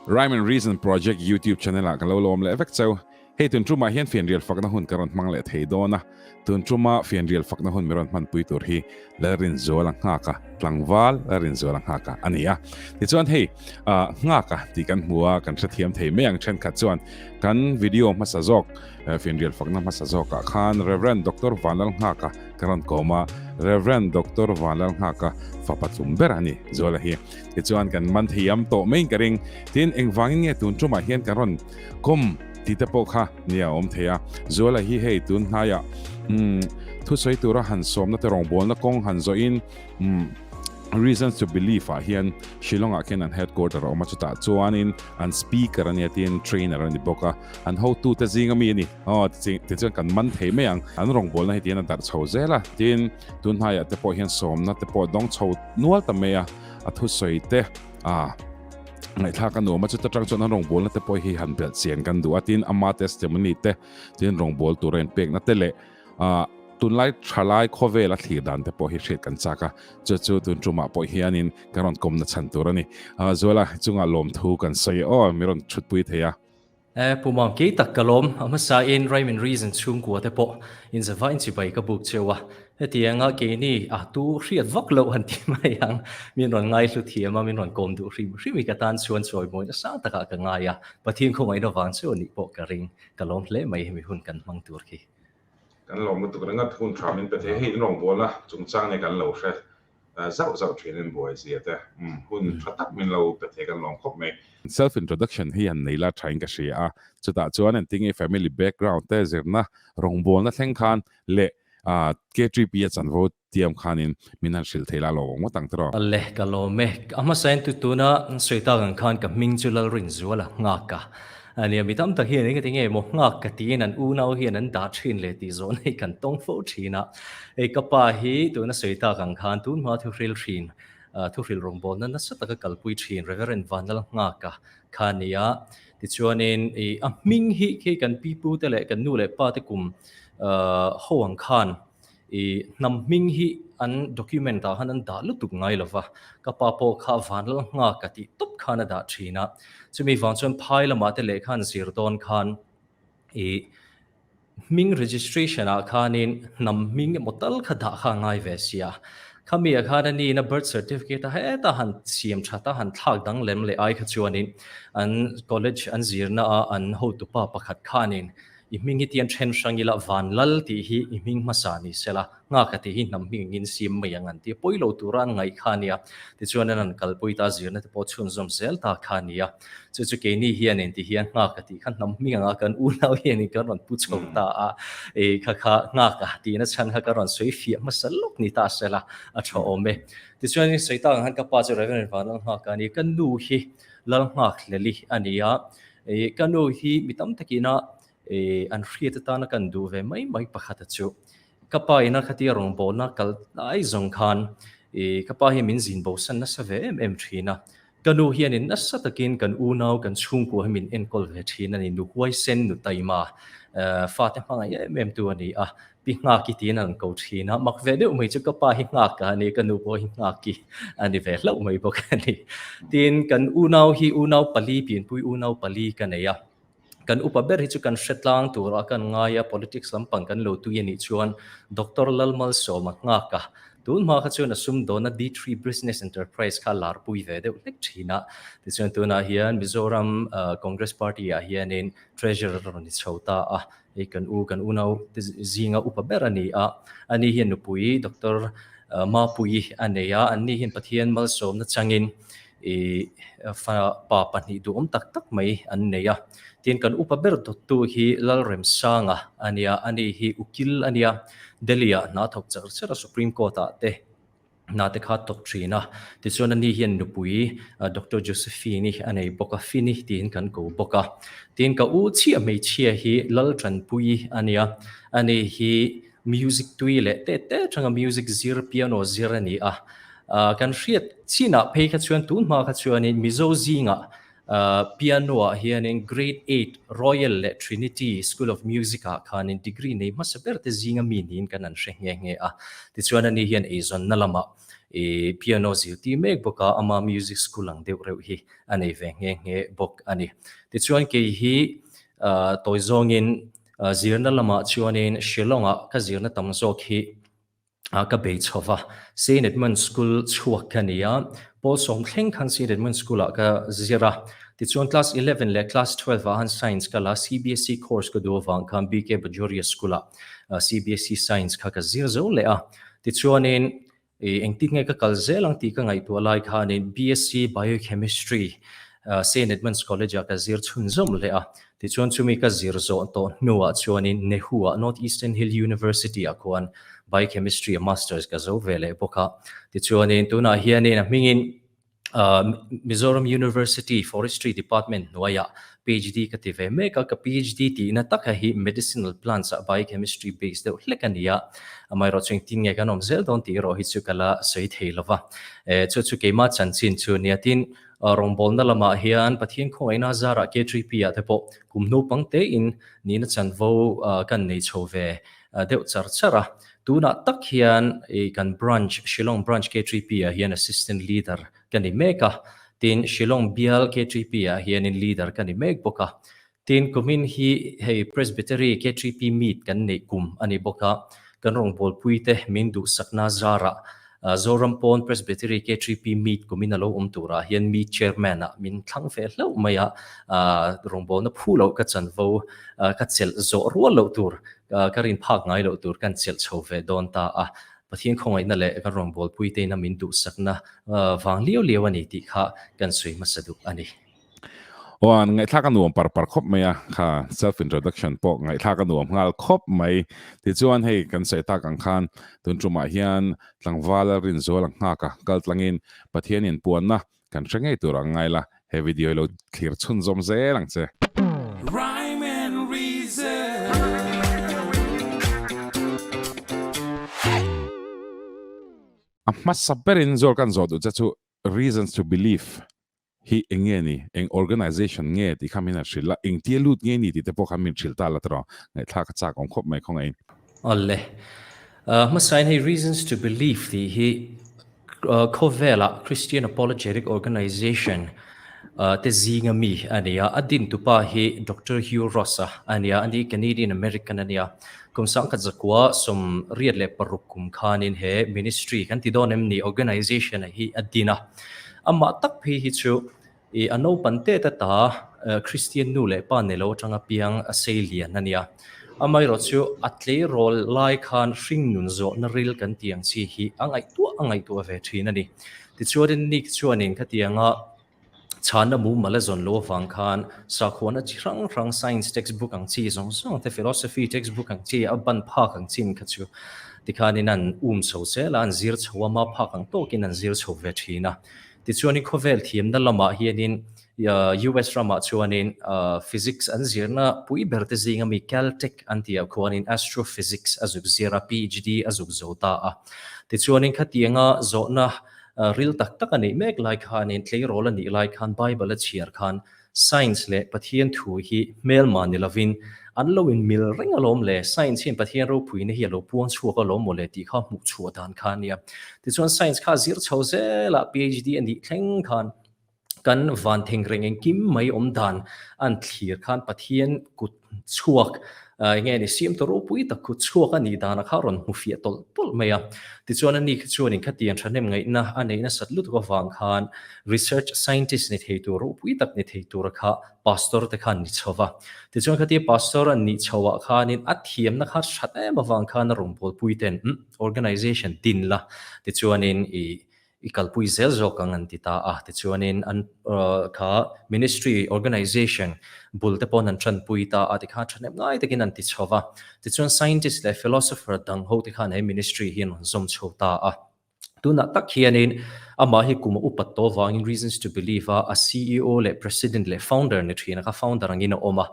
Rhyme and Reason Project YouTube channel ah ka lo lawm leh vek cheu. Hei tun tumah hian fianrial fakna hun ka rawn hmang leh thei dawn a, tun tuma fianrial fakna hun mi rawn hmanpui tur hi Lalrinzuala Nghaka, tlangval Lalrinzuala Nghaka a ni a. Tichuan hei Nghaka tih kan hmu a, kan hrethiam thei mai ang thenkhat chuan kan video hmasa zawk fianrial fakna hmasa zawkah khan Rev. Doctor Vanlalnghaka ka rawn kawm a, Rev. Doctor Vanlalnghaka fapa tlum ber a ni Zuala hi. Tichuan kan man thiam tawh maiin ka ring. Tin, engvangin nge tun tumah hian kan rawn kawm tih te pawh kha nia a awm thei a. Zuala hi hei tun hnaiah umm thusawi tura han sawmna te rawngbawlna kawng han zawhin umm Reasons to Believe ah hian Shillong ah khian an headquarter a awm a, chutah chuanin an speaker a nia tin trainer a ni bawk a, an hotute zinga mi a ni. Aw tichuan kan man thei mai ang. An rawngbawlna hi tihian a darh chho zel a, tin tun hnaiah te pawh hian sawmna te pawh dawng chho nual ta mai a, a thusawi te a ngaihthlak a nuam a, chuta tang chuan an rawngbawlna te pawh hi han belh chian kan duh a, tin ama testimony te tin rawngbawl tura inpekna te leh ah tunlai thalai khawvel a thlir dan te pawh hi hriat kan chak a, chu chu tun tumah pawh hianin kan rawn kawmna chhan tur a ni. Zuala chungah lawmthu kan sawi a, aw mi rawn chhutpui thei a. E, Pu Mam, kei tak ka lawm. A hmasain Rhyme and Reason chhungkua te pawh inzava inchibai ka buk cheu a. Hetianga keini a tu hriat vak loh han ti mai ang. Min rawn ngaihlu thiam a, min rawn kawm duh hrim hrim i ka tan chuan chawimawi nasa takah ka ngai a. Pathian khawngaihna vang chu anih pawh ka ring. Ka lawm hle mai hemi hun kan hmang tur khi. Kan lawm lutuk ringawt hun tha min pe thei. Hei in rawngbawlna chungchang nia kan lo hre zauh zauh thin in buai zia te hun tha tak min lo pe thei kan lawm khawp mai. Self introduction hi han nei la tha in ka hria a, chutah chuan engtin nge family background te zirna rawngbawlna thleng khan leh K3P a chanvo tiam khanin min han hrilh thei la lawm ngawt ang tiraw. Le ka lawm e. A hmasa in tu tuna sawi tak ang khan ka hming chu Lalrinzuala nghak a ania mi tam tak hian engati nge maw nghak ka tiin an unau hian an dah thin le tih zawh nei kan tawng fo thin a. Hei ka pa hi tuna sawi tak ang khan tun hma thuhril thin thuhril rawngbawlna nasa taka kalpui thin Reverend Vanlal Nghaka kha a ni a. Tichuanin i a hming hi khi kan pi pu te leh kan nu leh pa te kum ho ang khan I hnam hming hi an document ah khan an dah lutuk ngai lo va, ka pa pawh kha vanlal nghak ka tih tawp khan a dah thin a, chumi vang chuan phai lamah te lehkha an zir dawn khan i hming registration ah khanin hnam hming emaw tal kha dah kha a ngai ve sia, khami ah khan a nihna birth certificate a heta han siam that a han thlak dang lem leh ai kha chuanin an college an zirna a an hotupa pakhat khanin I hming hi tian then hrang ila Vanlal tih hi i hming hmasa ni sela, Nghaka tih hi hnam hming engin siam mai ang an ti a, pawi lo tura an ngaih kha a nia. Tichuan an han kalpui ta, zirna te pawh chhunzawm zel ta kha a nia. Chu chu keini hian engti hian Nghaka tih kha hnam hming anga kan unau hianin kan rawn pu chho ta a, i kha kha Nghaka tihna chhan kha ka rawn sawi fiah hmasa lawk ni ta sela a tha awm e. Tichuan sawi tak ang khan ka pa chu Reverend Vanlal Nghaka a ni, ka nu hi Lalnghakleli a ni a, I ka nu hi mi tam takina an hriat atana kan duh ve mai mai pakhat a chu. Ka pa ina khatia rawngbawlna kal lai zawng khan i ka pa hi min zin bosan nasa ve em em thin a. Ka nu hianin nasa takin kan unau kan chhungkua hi min enkawl ve thin a ni. Nu huaisen, nu taima, fate hmangaih em em tu a ni a. Pi Nghaki tiin an ko thin a, mak ve deuh mai chu ka pa hi Nghaka a ni, ka nu pawh hi Nghaki a ni ve hlauh mai bawk a ni. Tin, kan unau hi unau pali, pianpui unau pali ka nei a, kan upa ber hi chu kan hre tlang tura kan ngai a, politics lampang kan lo tui a nih chuan Doctor Lalmalsawma Nghaka, tun hma kha chuan a sumdawnna D3 Business Enterprise kha larpui ve deuh hlek thin a, tichuan tunah hian Mizoram Congress Party ah hianin Treasurer a rawn ni chho ta a, Hei kan u, kan unau te zinga upa ber a ni a, ani hian nupui Doctor Mapuii a nei a, anni hian Pathian malsawmna changin i fa pa pahnih duhawm tak tak mai an nei a. Tin, kan upa ber dawttu hi Lalremsanga a nia, ani hi ukil a nia, Delhi-ah hna thawk char char a Supreme Court-ah te hna te kha tawk thin a, tichuan ani hian nupui Doctor Josephine-i a nei bawk a, Fini tiin kan ko bawk a. Tin, ka u chiah hmeichhia hi Laltanpuii a nia, ani hi music tui leh te te atanga music zir, piano zir a ni a. Kan hriat chinah phei kha chuan tun hma kha chuanin Mizo zingah. Piano-ah hianin Grade Eight Royal leh Trinity School of Music-ah khanin degree nei hmasa ber te zinga mi niin kan han hre nghe nghe a. Tichuan ani hian eizawnna lamah piano zirtir mek bawk a, ama music school ang deuh reuh hi a nei ve nghe nghe bawk a ni. Tichuan kei hi tawi zawngin zirna lamah chuanin Shillong-ah ka zirna tam zawk hi ka bei chho va, Saint Edmund School chhuak ka ni a, pawl sawm thleng khan Saint Edmund School ah ka zir a, tichuan class 11 leh class 12 ah han science ka la, CBSE course ka duh avang khan BK Bajoria School ah CBSE science kha ka zir zo leh a, tichuanin engtik nge ka kal zel ang tih ka ngaihtuah lai khanin BSc Biochemistry Saint Edmund's College ah ka zir chhunzawm leh a, Tichuan chumi ka zir zawh tawh hnuah chuanin Nehu-ah North Eastern Hill University-ah khuan Biochemistry-a Masters ka zo ve leh bawk a. Tichuanin tunah hianin a hmingin Mizoram University Forestry Department hnuaiah PhD ka ti ve mek a. Ka PhD tihna taka hi Medicinal Plants-ah Biochemistry base deuh hlek a ni a. Amaherawhchu engtin nge kan awm zel dawn tih erawh hi chu ka la sawi thei lo va. Chu chu keimah chanchin chu nia tin Rawngbawlna lamah hian Pathian khawngaihna zarah K3P ah te pawh kum naupang tein nihna chanvo kan nei chho ve deuh char char a. Tunah tak hian kan branch, Shillong Branch K3P ah hian Assistant Leader ka ni mek a. Tin, Shillong Bial K3P ah hianin Leader ka ni mek bawk a. Tin, kumin hi hei Presbytery KTP Meet kan neih kum a ni bawk a, kan rawngbawlpuite min duhsakna zarah Zoram pawn Presbytery KTP Meet kumin a lo awm turah hian Meet Chairman ah min thlang ve hlauh mai a, rawngbawlna phu loh ka chanvo ka chelh zawh rual loh tur, ka rin phak ngai loh tur kan chelh chho ve dawn ta a, Pathian khawngaihna leh kan rawngbawlpuite ina min duhsakna vang liau liau a ni tih kha kan sawi hmasa duh a ni. Aw an ngaihthlak a nuam par par khawp mai a, kha self introduction pawh ngaihthlak a nuam nghal khawp mai. Tichuan hei kan sawi tak ang khan tun tumah hian tlangval a rinzual ang nghak a, kal tlangin Pathian inpuanna kan hre ngei tur ang ngai la, he video hi lo thlir chhunzawm zel ang che. Rhyme and Reason. A hmasa berin zual kan zawh duh che chu Reasons to Believe hi eng nge ni, eng organization nge tih kha min han hrilh la, engtia lut nge ni tih te pawh khan min hrilh ta la tawh, ngaihthlak a chak awm khawp mai khawngaih in. Awle. Hmasain hei Reasons to Believe tih hi khawvela Christian Apologetic Organization te zinga mi a ni a, a dintupa hi Doctor Hugh Ross-a a ni a, ani Canadian American a ni a, kum 1986 kum khanin he ministry kan ti dawn em ni organization hi a din a. Amah tak phei hi chu i a naupan tet ata Kristian nu leh pa nei lo atanga piang a sei lian a nia. Amaherawh chu a tleirawl lai khan hringnun zawhna ril kan tih ang chi hi a ngaihtuah a ngaihtuah ve thin a ni. Tichuanin Nick chuanin khatianga Chhana mumal a zawn loh avang khan sakhuana chi hrang hrang science textbook ang chi zawng zawng te, philosophy textbook ang chi, a ban phak ang chin kha chu tikhanin an um chho zel a, an zir chho a, ma phak ang tawkin an zir chho ve thin a. Tichuanin khawvel thiamna lamah hianin US ramah chuanin physics an zirna pui ber te zinga mi Caltech an tih ah khuanin astrophysics a zuk zir a, PhD a zuk zo ta a. Tichuanin khatianga zawhna Ril tak tak a neih mek lai khanin tleirawl a nih lai khan Bible a chhiar khan Science leh Pathian thu hi hmelma ni lovin an lo in mil reng alawm le, Science hian Pathian ropuina hi a lo puang chhuak alawm maw le tih kha hmuh chhuah dan kha a nia. Tichuan Science kha a zir chho zelah PhD a nih thleng khan Kan van thengreng engkim mai awm dan an thlir khan Pathian kut chhuak enge ni siam ta ropui tak kut chhuak a nih dana kha rawn hmu fiah tawlh tawlh mai a. Tichuan ani kha chuanin khatiang thahnem ngaihna a neih nasat lutuk avang khan research scientist ni thei tur ropui tak ni thei tura kha pastor te khan ni chho va. Tichuan khatia pastor an nih chho ah khanin a thiamna kha that em avang khan a rawngbawlpui ten organization din la tichuanin i I kalpui zel zawk ang an ti ta a, tichuanin an kha ministry organization bul te pawn an tanpui ta a, tikhan thahnem ngai takin an ti chho va. Tichuan scientist leh philosopher dang ho te khan he ministry hi an rawn zawm chho ta a. Tunah tak hianin amah hi kum a upat tawh vangin Reasons to Believe a a ceo leh President leh Founder ni thin a kha founder angin a awm a,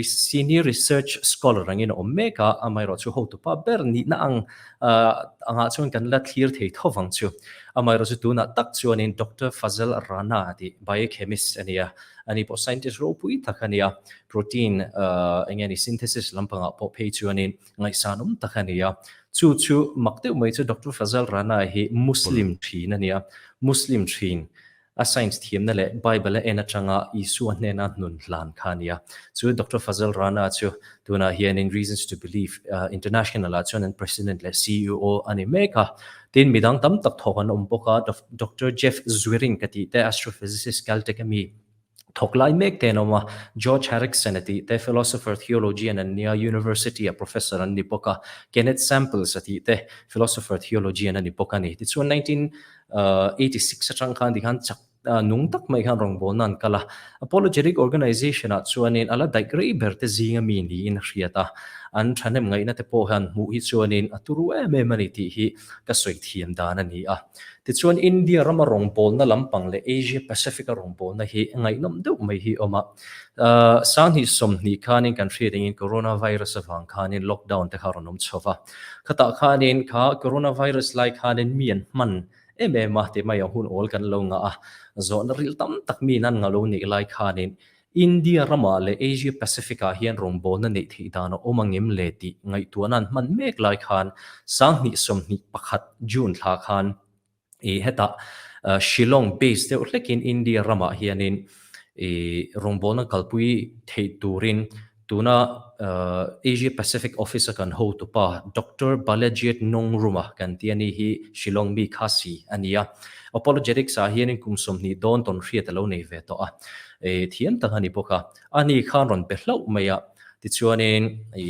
Senior Research Scholar angin a awm mek a, amaherawhchu hotupa ber nihna ang angah chuan kan la thlir thei tho vang chu. Amaherawhchu tunah tak chuanin Doctor Fazal Rana tih biochemist a ni a, ani pawh scientist ropui tak a ni a, protein eng nge ni synthesis lampangah pawh phei chuanin Ngaihsan awm tak a ni a. Chu chu mak deuh mai chu Doctor Fazal Rana hi Muslim thin a ni a. Muslim thin a science thiamna leh Bible a en atanga Isua hnena hnun hlan kha a ni a. Chu Doctor Fazal Rana chu tunah hianin Reasons to Believe International ah chuan an President leh ceo a ni mek a. Tin, midang tam tak thawk an awm bawk a. Doctor Jeff Zweerink a tih te, astrophysicist Caltech a mi, Thawk lai mek te an awm a, George Harrickson a tih te, philosopher theologian an nia, university-a professor an ni bawk a, Kenneth Samples a tih te, philosopher theologian a ni bawk a ni. Tichuan 1986 atang khan tikhan chak nung tak mai khan rawngbawlna an kal a, Apologetic Organization-ah chuanin a la daih rei ber te zinga mi niin a hriat a, an thahnem ngaihna te pawh hian hmuh hi chuanin a turu em em a ni tih hi ka sawi thiam dan a ni a. Tichuan India rama rawngbawlna lampang leh Asia Pacific-a rawngbawlna hi ngaihnawm deuh mai hi a awm a. Sanghnih 20 khanin kan hriat engin Coronavirus avang khanin lockdown te kha a rawn awm chho va. Khatah khanin kha Coronavirus lai khanin mi an hman em em a, tih mai ang hun awl kan lo ngah a. Zawhna ril tam tak mi nan ngah lo nih lai khanin India ramah leh Asia Pacific-ah hian rawngbawlna neih theih dan a awm angem le tih ngaihtuahna an hman mek lai khan 2021 June thla khan ih hetah Shillong base deuh hlekin India ramah hianin ih rawngbawlna kalpui theih turin tuna Asia Pacific Office-a kan hotupa Doctor Balajiet Nongruma kan tih a ni hi Shillong mi Khasi a ni a. Apologetics-ah hianin kum 20 dawn tawn hriat a lo nei ve tawh a. E thiam tak a ni bawk a, ani khan rawn pe hlauh mai a, tichuanin i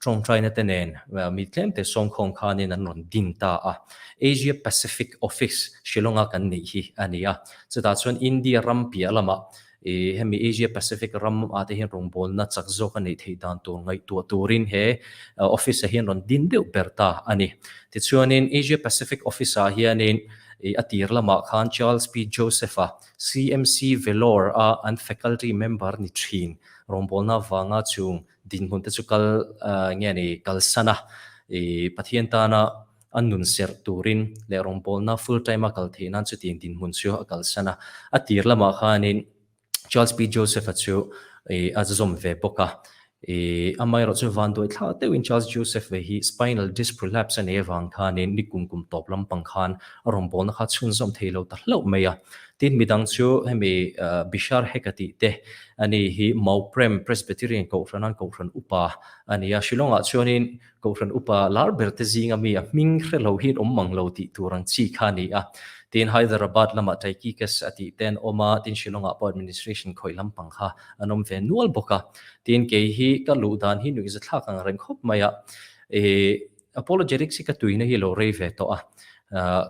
tawngtaina te nen mi tlem te sawmkhawm khanin an rawn din ta a. Asia Pacific Office Shillong-a kan neih hi a ni a, chutah chuan India ram piah lamah i hemi Asia Pacific ram ah te hian rawngbawlna chak zawk a neih theih dan tur ngaihtuah turin he office-ah hian rawn din deuh ber ta a ni. Tichuanin Asia Pacific Office-ah hianin i a tir lamah khan Charles P. Joseph-a CMC Vellore a an faculty member ni thin rawngbawlna vanga chung dinhmun te chu kal nge ni kalsan a, i Pathian tana a nun serh turin leh rawngbawlna full time a kal theih nan chutiang dinhmun chu a kalsan a. A tir lamah khanin Charles P. Joseph-a chu i a zawm ve bawk a. I amaherawh chu vanduai thla deuhin Charles Joseph ve hi spinal disc prolapse a nei avang khanin ni kum kum tawp lampang khan a rawngbawlna kha chhunzawm thei lo ta hlauh mai a. Tin, midang chu hemi Bishar Hek a tih te a ni hi Mauprem Presbyterian Kohhranan Kohhran Upa a ni a. Shillong-ah chuanin Kohhran upa lar ber te zinga mi a hming hre lo hi an awm mang lo tih tur ang chi kha a ni a. Tin, Hyderabad lamah Tychicus a tih te an awm a, tin Shillong-ah pawh administration khawih lampang kha an awm ve nual bawk a. Tin, kei hi ka luh dan hi nuihza thlak ang reng khawp mai a. Ih, apologetics hi ka tuina hi lo rei ve tawh a,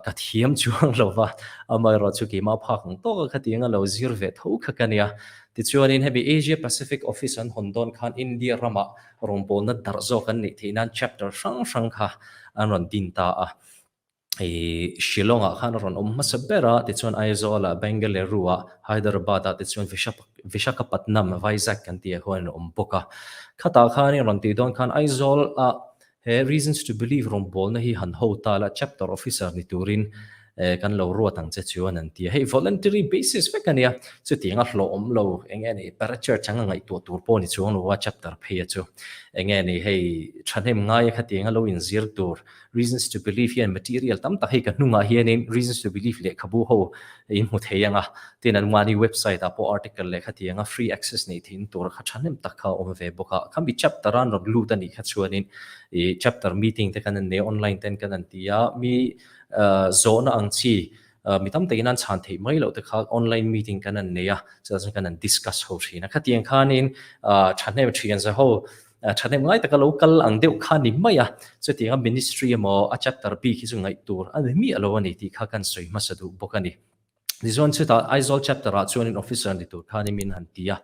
ka thiam chuang lo va, amaherawhchu keimah phak ang tawk a khatiang a lo zir ve tho kha ka nia. Tichuanin hemi Asia Pacific Office an hawn dawn khan India ramah rawngbawlna darh zawk an neih theih nan chapter hrang hrang kha an rawn din ta a. I Shillong-ah khan a rawn awm hmasa ber a, tichuan Aizawl-ah, Bengaluru-ah, Hyderabad-ah tichuan Vishakhapatnam, Vizag kan tih ah khuan an awm bawk a. Khatah khan i rawn tih dawn khan Aizawl-ah he Reasons to Believe rawngbawlna hi han ho ta la, chapter officer ni turin kan lo ruat ang che chuan an ti a. Hei voluntary basis vek a nia, chutiang a hlawh awm lo, eng nge ni para church anga ngaihtuah tur pawh ni chuang lo a chapter phei a chu. Eng nge ni hei thahnem ngaia khatiang a lo inzir tur Reasons to Believe hian material tam tak hei ka hnungah hianin Reasons to Believe lehkhabu ho in hmu thei ang a, tin an mahni website ah pawh article lehkha tiang a free access neih theihna tur kha thahnem tak kha a awm ve bawk a. Khami chapter a an rawn lut a nih kha chuanin ih chapter meeting te kan an nei a, online ten kan an ti a, mi zawhna ang chi mi tam takin an chhan theih mai loh te kha online meeting kan an nei a, chutah chuan kan an discuss ho thin a. Khatiang khanin thahnem thian za ho Thahnem ngai taka lo kal ang deuh kha ni mai a, chutianga ministry emaw a chapter bik hi chu ngaih tur a ni miah lo a ni tih kha kan sawi hmasa duh bawk a ni. Tichuan chutah Aizawl chapter ah chuanin officer ni tur khanin min han ti a,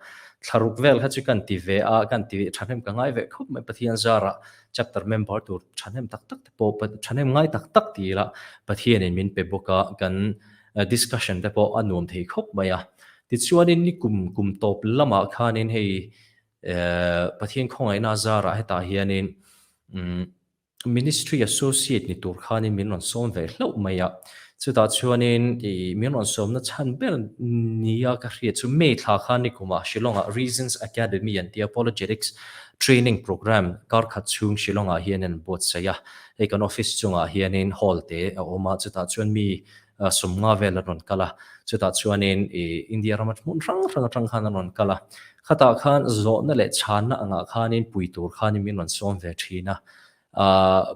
Thlaruk vel kha chu kan ti ve a, kan ti thahnem ka ngai ve khawp mai Pathian zarah chapter member tur thahnem tak tak te pawh thahnem ngai tak tak ti ila Pathianin min pe bawk a, kan discussion te pawh a nuam thei khawp mai a. Tichuanin ni kum kum tawp lamah khanin hei Pathian khawngaihna zarah hetah hianin Ministry Associate ni tur khanin min rawn sawm ve hlauh mai a. Chutah chuanin ih min rawn sawmna chhan ber nia ka hriat chu May thla khan ni kumah Shillong-ah Reasons Academy an tia Apologetics Training Programme kar khat chhung Shillong-ah hian an buatsaih a. Hei kan office chungah hianin hall te a awm a, chutah chuan mi sawmnga vel an rawn kal a. Chutah chuanin ih India rama hmun hrang hrang atang khan an rawn kal a. Khatah khan zawhna leh chhanna angah khanin pui tur khanin min rawn sawm ve thin a.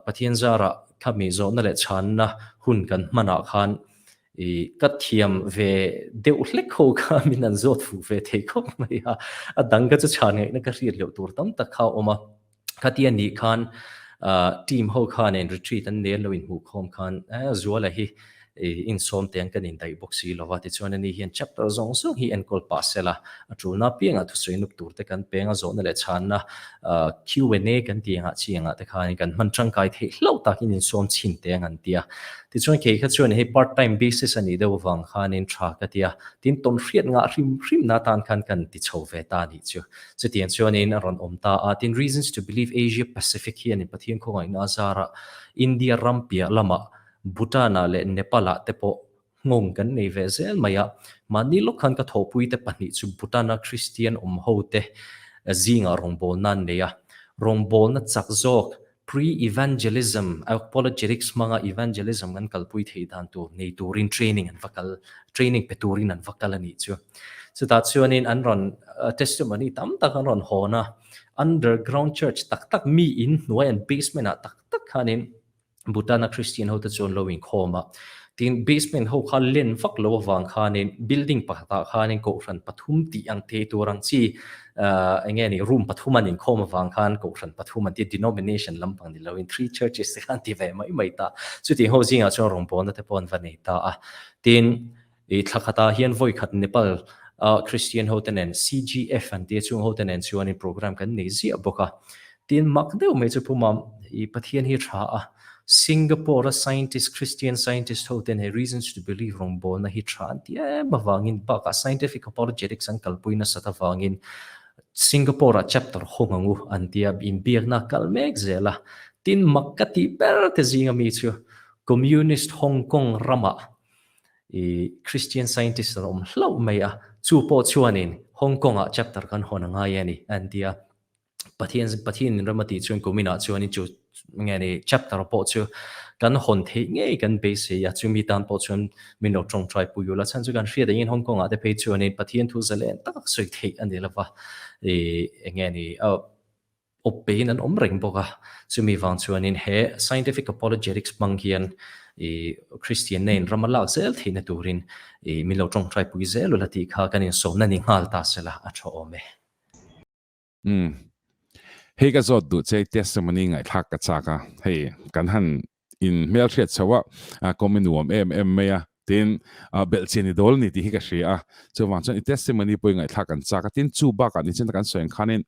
Pathian zarah khami zawhna leh chhanna hun kan hmanah khan ih ka thiam ve deuh hlek ho kha min an zawt fuh ve thei khawp mai a. A dang kha chu chhan ngaihna ka hriat loh tur tam tak kha a awm a. Khatia nih khan team ho khanin retreat an nei an lo inhmuhkhawm khan Zuala hi insawm te an kan indaih bawk si lo va, tichuan ani hian chapter zawng zawng hi enkawl pah se la, a tulna apiangah thusawi nuk tur te kan peng a, zawhna leh chhanna Q and A kan tih angah chi angah te khanin kan hman tangkai theih hlauh takin insawm chhin te ang an ti a. Tichuan kei kha chuan hei part time basis a nih deuh avang khanin tha ka ti a, tin tawnhriat ngah hrim hrimna atan khan kan ti chho ve ta a nih chu. Chutiang chuanin a rawn awm ta a, tin Reasons to Believe Asia Pacific hianin Pathian khawngaihna a zarah India ram piah lamah Bhutan-ah leh Nepal-ah te pawh nghawng kan nei ve zel mai a. Mahni lawk khan ka thawhpuite pahnih chu Bhutan-a Kristian awm hote zingah rawngbawlna an nei a. Rawngbawlna chak zawk Pre-evangelism, apologetics hmanga evangelism kan kalpui theih dan tur nei turin training an va kal, training pe turin an va kal a nih chu. Chutah chuanin an rawn testimony tam tak an rawn hawn a, underground church tak tak mi in hnuai an basement ah tak tak khanin Bhutan-a Christian hote chu an lo inkhawm a. Tin, basement ho kha len vak lo avang khanin building pakhatah khanin kohhran pathum tih ang thei tur ang chi eng nge ni room pathum an inkhawm avang khan kohhran pathum an ti denomination lampang ni loin three churches te khan ti ve mai mai ta. Chutiang ho zingah chuan rawngbawlna te pawh an va nei ta a. Tin, I thla khatah hian vawi khat Nepal a Christian ho te nen CGF an tia chung ho te nen chuanin program kan nei ziah bawk a. Tin mak deuh mai chu Pumam i Pathian hi tha a, Singapore a scientist Christian scientist ho ten hei reasons to believe rawngbawlna hi tha an ti em avangin bakah scientific apologetics an kalpui nasat avangin Singapore ah chapter hawng angu an tia inbiakna kal mek zel a. Tin mak ka tih ber te zinga mi chu Communist Hong Kong ramah I Christian Scientist an awm hlauh mai a, chu pawh chuanin Hong Kong-ah chapter kan hawn a ngai a ni, a inti a. Pathian Pathianin ram a tih chuan kuminah chuanin chu nge ni chapter pawh chu kan hawn theih ngei kan beisei a, chumi tan pawh chuan min lo tawngtai pui ula. Chhan chu kan hriat engin Hong Kong-ah te phei chuanin Pathian thu zalen tak sawi theih a ni lova, i enge ni awp peiin an awm reng bawk a, chumi vang chuanin he scientific apologetics hmang hian i Christian na in ram a lak zel theihna turin i min lo tawngtai pui zel ula tih kha kan insawmna ni nghal ta sela a tha awm e. Umm. Hei ka zawt duh che testimony ngaihthlak ka chak a, hei kan han in hmelhriat chho a, kawm i nuam em em mai a, tin belhchian i dawl a ni tih hi ka hria a, chuvang chuan i testimony pawh i ngaihthlak an chak a, tin chu bakah nichin kan sawi ang khanin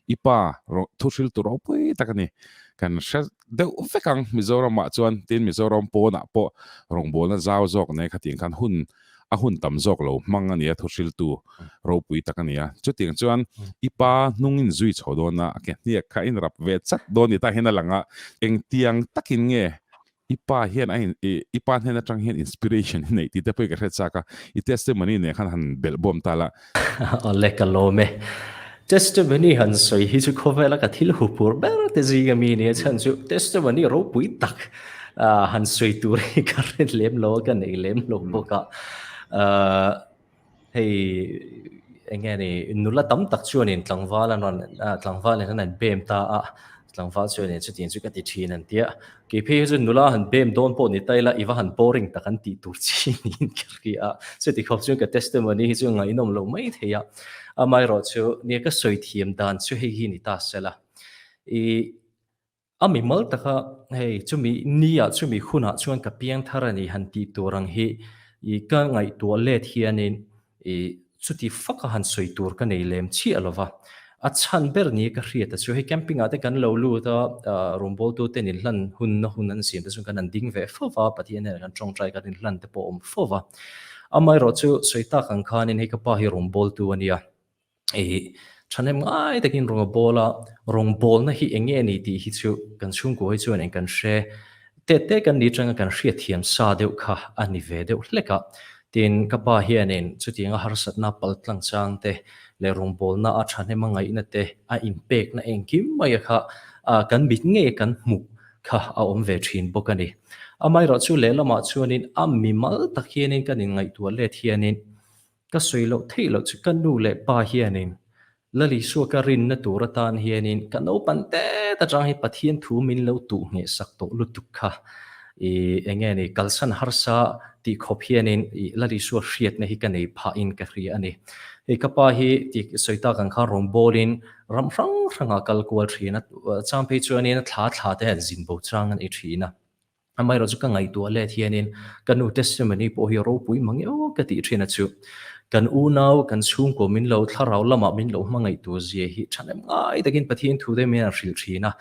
i pa thuhril tur ropui tak a ni, kan hre deuh vek ang Mizoramah chuan, tin Mizoram pawnah pawh rawngbawlna zau zawk nei khatiang khan hun a hun tam zawk lo hmang a nia, thuhriltu ropui tak a nia. Chutiang chuan i pa hnung in zui chho dawn a, a ke hniak kha in rap ve chat dawn ni ta hian a lang a, engtiang takin nge i pa hian a in i pa hnen atang hian inspiration hi neih tih te pawh i ka hre chak a, i testimony nen khan han belh bawm ta la. Awle ka lawm e. Testimony han sawi hi chu khawvela ka thil hupur ber te zinga mi nia chhan chu testimony ropui tak han sawi tur hi ka hre lem lo a ka nei lem lo bawk a. Hei enge ni nula tam tak chuanin tlangval an rawn tlangval in an bem ta a tlangval chuanin chutiang chu ka ti thin an tia. Kei phei hi chu nula han bem dawn pawh ni ta ila i va han boring tak an tih tur chi niin ka hria a. Chuti khawp chuan ka testimony hi chu ngaihnawm lo mai thei a. Amaherawh chu nia ka sawi thiam dan chu hei hi ni ta sela. I a mimal taka hei chumi nia chumi hunah chuan ka piang thar a ni han tih tur ang hi i ka ngaihtuah let hianin i. Chuti faka han sawi tur ka nei lem chiah lo va. A chhan ber ni ka hriat a chu hei camping ah te kan lo lut a, rawngbawltu ten inhlan hunna hun an siam te chuan kan han ding ve fo va, Pathian hnenah kan tawngtai kan inhlan te pawh a awm fo va. Amaherawh chu sawi tak ang khanin hei ka pa hi rawngbawltu a nia. Ih, thahnem ngai takin rawn a bawl a, rawngbawlna hi eng nge a ni tih hi chu kan chhungkua hi chuan eng kan hre tet te kan ni atanga kan hriatthiam sa deuh kha a ni ve deuh hlek a. Tin, ka pa hianin chutianga harsatna paltlang chang te leh rawngbawlna a thahnem a ngaihna te, a inpekna engkim mai a kha kan mit ngei kan hmuh kha a awm ve thin bawk a ni. Amaherawh chu lehlamah chuanin a mimal tak hianin kan inngaihtuah let hianin Ka sawi loh theih loh chu ka nu leh pa hianin Lal Isua ka rinna tur atan hianin ka naupan tet atang hi Pathian thu min lo tuh ngheh sak tawh lutuk kha i eng nge ni kalsan harsa tih khawp hianin i Lal Isua hriatna hi ka nei phahin ka hria a ni. Hei ka pa hi tih sawi tak ang khan rawn bawlin ram hrang hrangah kal kual thin a, chang phei chuanin a thla thla te an zin bo chang a ni thin a. Amaherawh chu ka ngaihtuah let hianin ka nu testimony pawh hi a ropui mang eo ka tih thin a chu. Kan unau, kan chhungkaw min lo thlarau lamah min lo hmangaihtu zia hi thahnem ngai takin Pathian thu te min han hrilh thin a.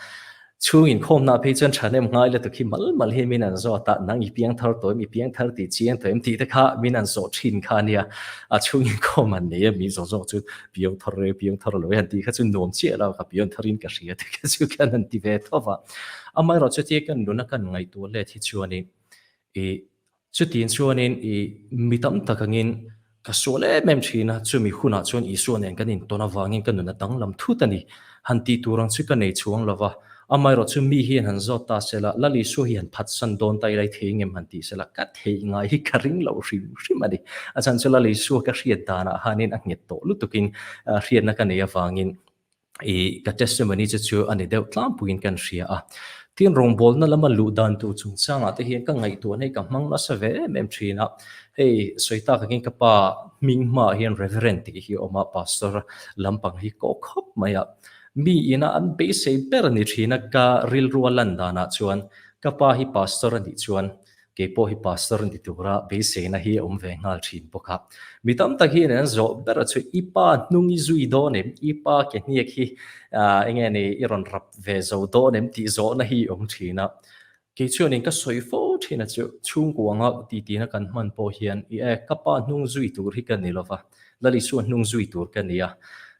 Chhung inkhawmna phei chuan thahnem ngai lutuk hi mal mal hi min han zawt a, nang i piang thar tawh em, i piang thar tih chiang tawh em tih te kha min han zawh thin kha a nia. A chhung inkhawm han nei a mi zawng zawng chu piang thar e, piang thar lo e han tih kha chu nuam chiah lo, ka piang tharin ka hria te kha chu kan han ti ve tho va. Amaherawh chutia kan nuna kan ngaihtuah let hi chuanin i chutin chuanin i mi tam tak angin ka sual em em thin a, chumi hunah chuan Isua nen kan intawn avangin ka nun a danglam thut a ni. Han tih tur ang chu ka nei chuang lo va, amaherawh chu mi hian han zawt ta se la, Lal Isua hi han phatsan dawn ta ila i thei ngem han tih se la, ka theih ngai hi ka ring lo hrim hrim a ni. A chhan chu Lal Isua ka hriat danah khanin a nghet tawh lutukin hriatna ka neih avangin I ka testimony chu chu a ni deuh tlangpuiin kan hria a. Tin, rawngbawlna lama luh dan tur chungchangah te hian ka ngaihtuahna hi ka hmang nasa ve em em thin a. Hei sawi tak angin ka pa hming hmaah hian Reverend tih hi a awm a, Pastor lampang hi kawh khawp mai a. Mi ina an beisei ber a ni thin a, ka rilru a lan danah chuan ka pa hi Pastor a nih chuan Kei pawh hi pastor ni tura beiseina hi a awm ve nghal thin bawk a. Mi tam tak hian an zawh ber a chu i pa hnung i zui dawn em? I pa ke hniak hi eng nge ni i rawn rap ve zo dawn em tih zawhna hi a awm thin a. Kei chuanin ka sawi fo thin a chu chhungkua anga titi-na kan hman pawh hian i e ka pa hnung zui tur hi ka ni lova, Lal Isua hnung zui tur ka ni a.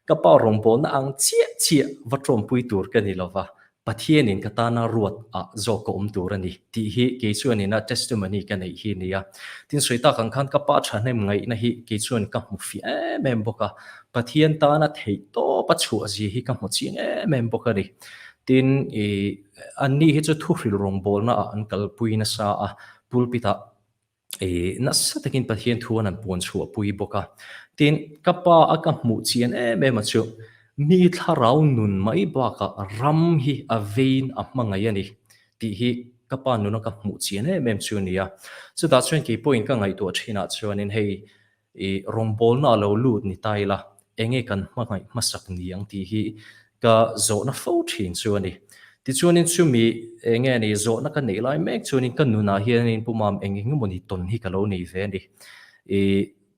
Ka pa rawngbawlna ang chiah chiah va tawmpui tur ka ni lova, Pathianin ka tana ruat ah zawk ka awm tur a ni tih hi kei chuanin a testimony ka neih hi a ni a. Tin sawi tak ang khan ka pa thahnem ngaihna hi kei chuan ka hmu fiah em em bawk a, Pathian tana theih tawp a chhuah zia hi ka hmu chiang em em bawk a ni. Tin ih anni hi chu thuhril rawngbawlna ah an kalpui nasa a, pulpit ah I nasa takin Pathian thu an han puan chhuah pui bawk a. Tin, ka pa a ka hmuh chian em em a chu, mi thlarau nun mai bakah ram hi a vein a hmangaih a ni tih hi ka pa nuna ka hmuh chian em em chu a ni a. Chutah chuan kei pawhin ka ngaihtuah thinah chuanin hei I rawngbawlna a lo lut ni ta ila, enge kan hmangaih hmasak ni ang tih hi ka zawhna fo thin chu a ni. Tichuanin chumi enge ni zawhna ka neih lai mek chuanin ka nunah hianin Pu Mam eng eng emaw ni tawn hi ka lo nei ve a ni. I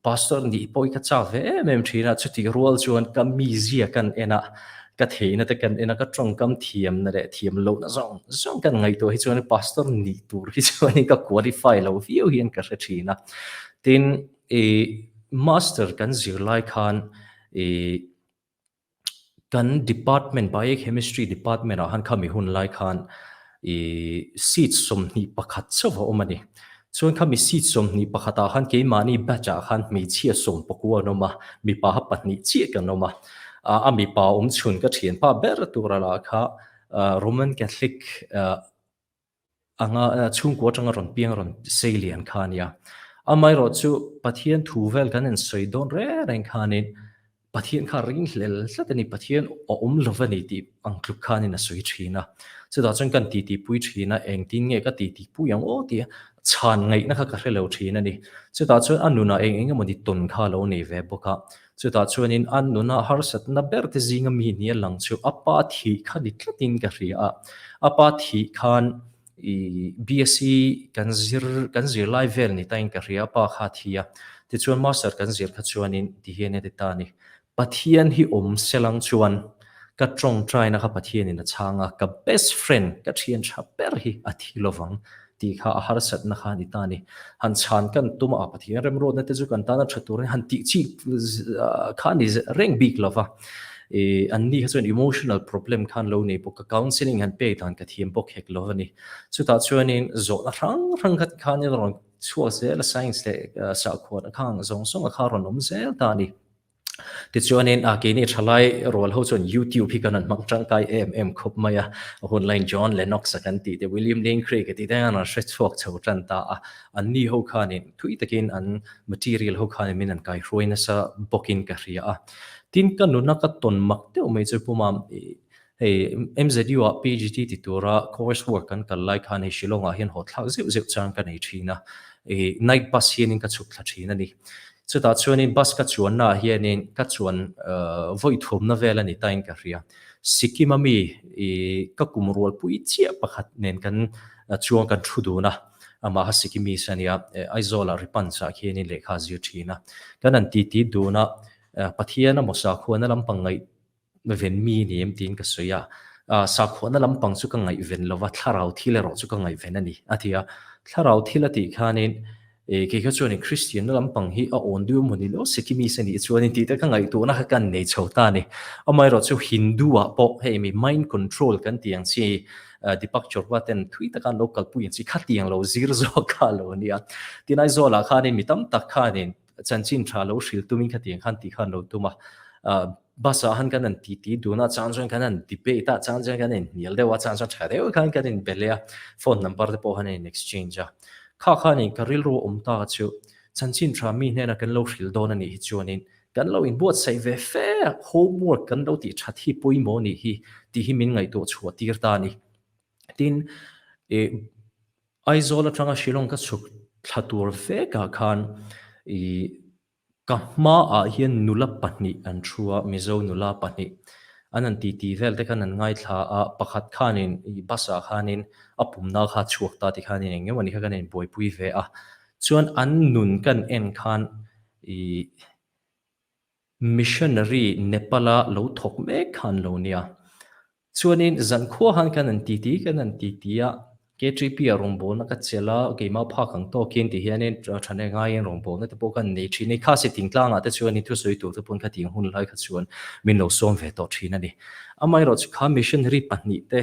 Pastor nih pawh hi ka chak ve em em thin a, chutih rual chuan ka mizia kan en a, ka theihna te kan en a, ka tawngkam thiamna leh thiam lohna zawng zawng kan ngaihtuah hi chuan Pastor nih tur hi chuanin ka qualify lo viau hian ka hre thin a. Tin, i master kan zir lai khan i kan department biochemistry department ah khan khami hun lai khan i seat 21 chauh a awm a ni. Chuan khami seat 21 ah khan keimahni batch ah khan hmeichhia 19 an awm a, mipa kha pahnih chiah kan awm a. A mipa awm chhun ka thianpa ber tura lah kha Roman Catholic anga chhungkua atanga rawn piang rawn sei lian kha a nia. Amaherawh chu Pathian thu vel kan en sawi dawn reng reng khanin Pathian kha ring hlel tlat a ni, Pathian a awm lo va ni tih ang tluk khanin a sawi thin a. Chutah chuan kan titi pui thin a, engtin nge ka titi pui ang aw tih chhan ngaihna kha ka hre lo thin a ni. Chutah chuan a nunah eng eng emawni tawn kha a lo nei ve bawk a. Chutah chuanin a nuna harsatna ber te zinga mi nia lang chu a pa thih kha ni tlatin ka hria a. A pa thih khan i BSc kan zir kan zir lai vel ni tain ka hria, a pa kha a thi a. Tichuan Master kan zir kha chuanin ti hian a ti ta a ni, Pathian hi awm selang chuan ka tawngtaina kha Pathianin a chhang a, ka best friend, ka thian tha ber hi a thi lovang tih kha a harsatna kha a ni ta a ni. Han chhan kan tum a, Pathian remruatna te chu kan tana tha turin han tih chi kha a ni reng bik lova. Anni kha chuan emotional problem khan lo nei bawk a, counselling han pek dan ka thiam bawk hek lo a ni. Chutah chuanin zawhna hrang hrang kha tikhanin a rawn chhuak zel a, science leh sakhuana khang zawng zawng a kha a rawn awm zel ta a ni. Tichuanin a keini thalai rual ho chuan YouTube hi kan han hmang tangkai em em khawp mai a, a hun laiin John Lennox a kan tih te, William Lane Craig a tih te an rawn hre chhuak chho tan ta a, anni ho khanin thui takin an material ho khanin min an kaihruai nasa bawkin ka hria a. Tin ka nuna ka tawn mak deuh mai chu puma hei MZU ah PGT ti tura course work kan kal lai khan hei Shillong ah hian haw thlak zeuh zeuh chang ka nei thin a, ih night bus hianin ka chhuk thla thin a ni. Chutah chuanin bus ka chuanna ah hianin ka chuan vawi thumna vel a ni tain ka hria. Sikkim a mi ih ka kum rualpui chiah pakhat nen kan chuang kan thu dun a, amah kha Sikkimese a nia, Aizawl ah Ripans ah khianin lehkha a zir thin a. Kan han titi dun a, Pathian a maw sakhuana lampang ngaih ven mi ni em tiin ka sawi a, sakhuana lampang chu ka ngaihven lo va, thlarau thil erawh chu ka ngaihven a ni, a ti a. Thlarau thil a tih khanin kei kha chuanin Kristianna lampang hi a awn duh emaw ni lo, Sikkimese a nih chuanin tih te ka ngaihtuahna kha ka nei chho ta a ni. Amaherawh chu Hindu-ah pawh hei mi mind control kan tih ang chi Deepak Chopra ten thui taka an lo kalpui ang chi khatiang lo zir zawk kha a lo nia. Tin Aizawlah khanin mi tam tak khanin chanchin tha lo hrilh tumin khatiang khan tih khan lo tum a. Bus ah han kan han titi dun a, chang chuan kan han debate a, chang chuan kan inhnial deuh a, chang chuan tha deuh khan kan inbe leh a, phone number te pawh khan a in exchange a. Kha khanin ka rilru awm ta chu chanchin tha mi hnena kan lo hrilh dawn a nih hi chuanin kan lo inbuatsaih ve fe a, homework kan lo tih that hi pawimawh a nih hi tih hi min ngaihtuah chhuah tir ta a ni. Tin, ih Aizawl atanga Shillong ka chhuk thla tur vekah khan ih Ka hmaah hian nula pahnih an thu a, Mizo nula pahnih. An han titi vel te khan an ngaithla a, pakhat khanin ih bus ah khanin a pumna kha a chhuak ta ti khanin eng emaw ni kha kan inbuaipui ve a. Chuan an nun kan en khan ih missionary Nepal-a lo thawk mek kha an lo nia. Chuanin zankhua khan kan han titi kan han titi a, KTP ah rawngbawlna ka chelh a, keimah phak ang tawkin ti hianin thane ngaiin rawngbawlna te pawh kan nei thin a ni. Khasi thingtlangah te chuanin thusawi tur te pawn khatiang hun lai kha chuan min lo sawm ve tawh thin a ni. Amaherawhchu kha missionary pahnihte